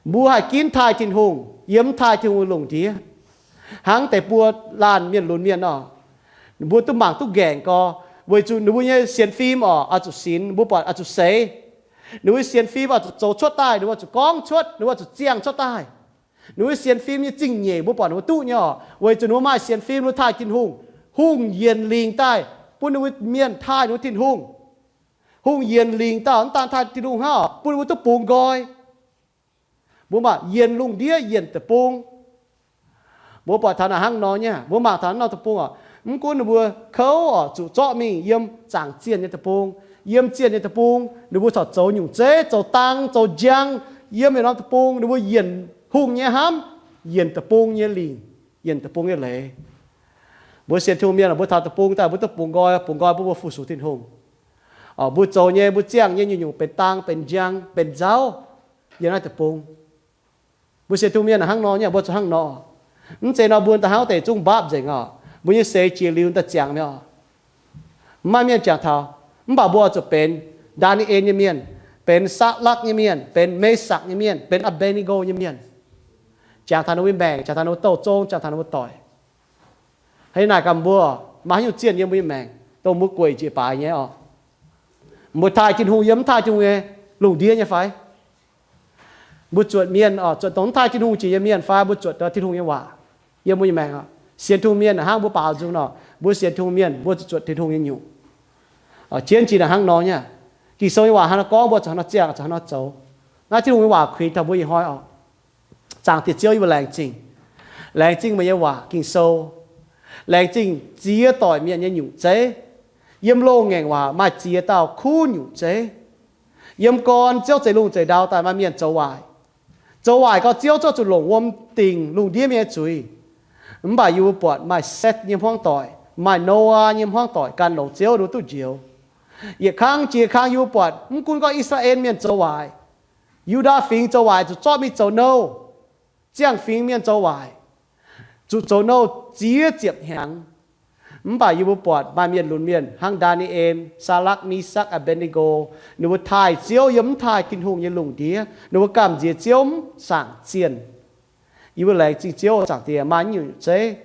mbuo haih ginv taaih Tin-Hungh yiem mv taaih Tin-Hungh lungh ndiev. Hnangv deix buo laanh mienh lunx mienh oc, mbuo duqv mangc duqv nqaengc gorx, weic zuqc ninh mbuo nyei sienx fim oc oix zuqc sinx, mbuo buatc oix zuqc seix. Ninh mbuo sienx fim oix zuqc zoux cuotv daaih, ninh mbuo oix zuqc gorngv cuotv, ninh mbuo oix zuqc ziangh cuotv daaih. Ninh mbuo sienx fim nyei zingh nyeic mbuo buatc ninh mbuo duqv nyei oc, weic zuqc ninh mbuo maaih sienx fim, ninh mbuo taaih Tin-Hungh. Hungh yienc lingc daaih bun ninh mbuo mienh taaih ninh mbuo Tin-Hungh. Hungh yienc lingc daaih mv daan taaih Tin-Hungh hnangv oc, bun ninh mbuo duqv bungx nqoi. Mbuo maaih yienc lungh ndiev yienc deic-bung. Mbuo buatc taux naaic hnangv nor nyei, mbuo mangc taux hnangv nor deic-bung oc. Mv gunv ninh mbuo kouv oc, zuqc zorqv mingh yiem zaangc zienh nyei deic-bung, yiem zienh nyei deic-bung, ninh mbuo corc zoux nyungc zeiv, zoux dang, zoux njang, yiem yietc norm deic-bung, ninh mbuo yienc hungh nyei hnamv, yienc deic-bung nyei lingc, yienc deic-bung nyei leiz. Mbuo sienx Tin-Hungh mienh, mbuo taux deic-bung daaih mbuo duqv bungx nqoi, bungx nqoi mbuo, mbuo fu-sux Tin-Hungh. Mbuo zoux nyei, mbuo ziangh nyei nyungc-nyungc benx dang, benx njang, benx nzauv yiem naaiv deic-bung. Mbuo sienx Tin-Hungh mienh hnangv nor nyei, mbuo zuqc hnangv nor. Mv zeiz nor mbuo daaih hnangv deix zungv mbaapv nzengc oc. Mbuo nyei seix jiex liuz daaih ziangx mi'aqv. Mv maaih mienh jangx taux, mv baac mbuo oix zuqc benx Ndaa^ni^en nyei mienh, benx Saa^lakv nyei mienh, benx Me^sakc nyei mienh, benx Aa^mbe^ni^ngo nyei mienh. Jangx taux ninh mbuo maengc, jangx taux ninh mbuo douh zong, jangx taux ninh mbuo doic. Haaix naaic gaax mbuo, maaih haaix nyungc zienh yiem mbuo nyei maengc dongh mbuo gueic njiec baaix nyei oc? Mbuo taaih Tin-Hungh yiem mv taaih Tin-Hungh nyei lungh ndiev nyei fai? Mbuo zuotc mienh oc, zuotc dongh mv taaih Tin-Hungh jiex nyei mienh fai mbuo zuotc Tin-Hungh nyei waac yiem mbuo nyei maengc oc? Sienx Tin-Hungh mienh hnangv mbuo baaux nzung nor, mbuo sienx Tin-Hungh mienh mbuo zuqc zuotc Tin-Hungh nyei nyungc. Jienv jiex naaic hnangv nor nyei. Ging-Sou nyei waac hnangv nor gorngv, mbuo zuqc hnangv nor ziangh, zuqc hnangv nor zoux. Naaiv Tin-Hungh nyei waac kuinx taux mbuo ih hnoi oc. Zaangc Diex Ziouv, yie mbuo laengz zingh. Laengz zingh meih nyei waac Ging-Sou. Laengz zingh ziex doic mienh nyei nyungc zeiv. Yiem loz ngaengc waac maaih ziex dauh kuv nyungc zeiv. Yiem gorn Ziouv zeix lungh zeix ndau daaih maaih mienh zoux waaic. Zoux waaic gau, Ziouv zungv zuqc longc wuom dingc lungh ndiev mienh nyei zuiz. Mv baac yie mbuo buatc maaih Seth nyei hmuangv doic, maaih Noaa nyei hmuangv doic gan longx Ziouv ninh mbuo duqv njoux. Yietc kang jiex kang yie mbuo buatc mv gunv gorngv I^saa^laa^en Mienh zoux waaic, Yu^ndaa Fingx zoux waaic, zuqc zorqv mingh zoux nouh. Ziangh Fingx Mienh zoux waaic, zuqc zoux nouh ziex ziepc hnyangx. Mv baac yie mbuo buatc maaih mienh lunx mienh hnangv Ndaa^ni^en, Saa^lakv, Misakv, Aa^mbe^ni^ngo, ninh mbuo taaih Ziouv yiem mv taaih Tin-Hungh nyei lungh ndiev, ninh mbuo gamh nziex Ziouv mv zaangc zienh. Yie mbuo laengz zingh Ziouv, Zaangc Diex, maaih nyungc zeiv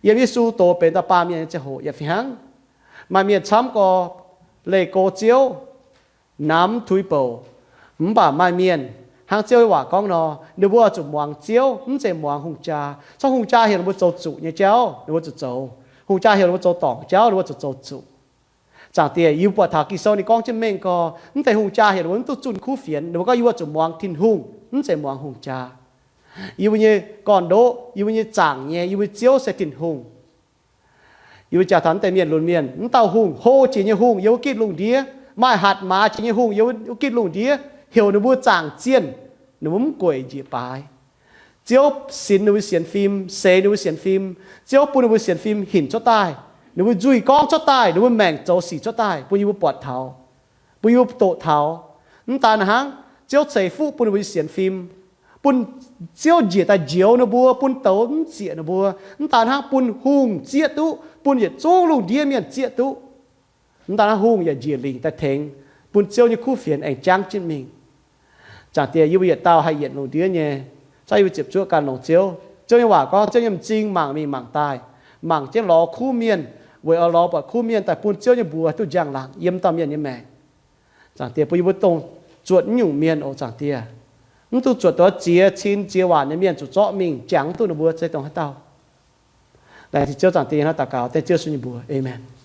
yiem Yesu doz benx dauh baamh mienh nyei ziangh hoc yaac fih hnangv. Maaih mienh camv gorx leih go Ziouv, namx tuix bouc. Mv baac maaih mienh hnangv Ziouv nyei waac gorngv nor, ninh mbuo zuqc muangx Ziouv, mv zeiz muangx hungh jaa. Corc hungh jaa heuc ninh mbuo zoux zuqc nyei jauv, ninh mbuo zuqc zoux. Hungh jaa heuc ninh mbuo zoux dorngc jauv, ninh mbuo zuqc zoux zuqc. Zaangc Diex, yie mbuo buatc taux Ging-Sou ninh gorngv jienv mengh gorx, mv deix hungh jaa heuc ninh mbuo mv duqv zunh kuv fienx, ninh mbuo gorngv, yie mbuo zuqc muangx Tin-Hungh, mv zeiz muangx hungh jaa. Yie mbuo nyei gorn-ndoqv, yie mbuo nyei zaangc nyei, yie mbuo Ziouv se Tin-Hungh. Yie mbuo jangx taux mv deix mienh lunx mienh, mv dauh hungh, hlo jiex nyei hungh yiem wuov gitv lungh ndiev, maaih hatc maaz jiex nyei hungh yiem wuov gitv lungh ndiev, heuc ninh mbuo zaangc zienh, ninh mbuo mv gueic njiec baaix. Ziouv sinx ninh mbuo sienx fim, seix ninh mbuo sienx fim. Ziouv bun ninh mbuo sienx fim hinc cuotv daaih, ninh mbuo nzuih gorngv cuotv daaih, ninh mbuo maengc zoux sic cuotv daaih, bun yie mbuo buatc taux, bun yie mbuo doqc taux. Mv daan hnangv, Ziouv ceix fuqv bun ninh mbuo sienx fim, bun Ziouv njiec daaih njoux ninh mbuo, bun douz mv zieqc ninh mbuo. Mv daan hnangv, bun hungh zieqv duqv, bun yietc zungv lungh ndiev mienh zieqv duqv. Mv daan hnangv, hungh yaac njiec lingc daaih tengx, bun Ziouv nyei kuv fienx aengx jangv jienv mingh. Zaangc Diex, yie mbuo yietc dauh haih yietc lungh ndiev nyei, zungv yie mbuo ziepc zuoqv ganh longc Ziouv. Ziouv nyei waac gorngv Ziouv nyei m'zing mangc mingh mangc daaih, mangc jienv lorz kuv mienh, weic oix lorz buatc kuv mienh daaih bun Ziouv nyei mbuox duqv njang-laangc yiem dauh mienh nyei maengc. Zaangc Diex, bun yie mbuo dongh zuotc naaiv nyungc mienh oc. Zaangc Diex, mv dungx zuotc dongh ziex cin ziex waanc nyei mienh zuqc zorqv mingh, jangx duqv ninh mbuo se dongh haaix dauh. Laengz zingh Ziouv. Zaangc Diex, yie hnangv daux gaux dengv Ziouv Yesu nyei mbuox, aamen.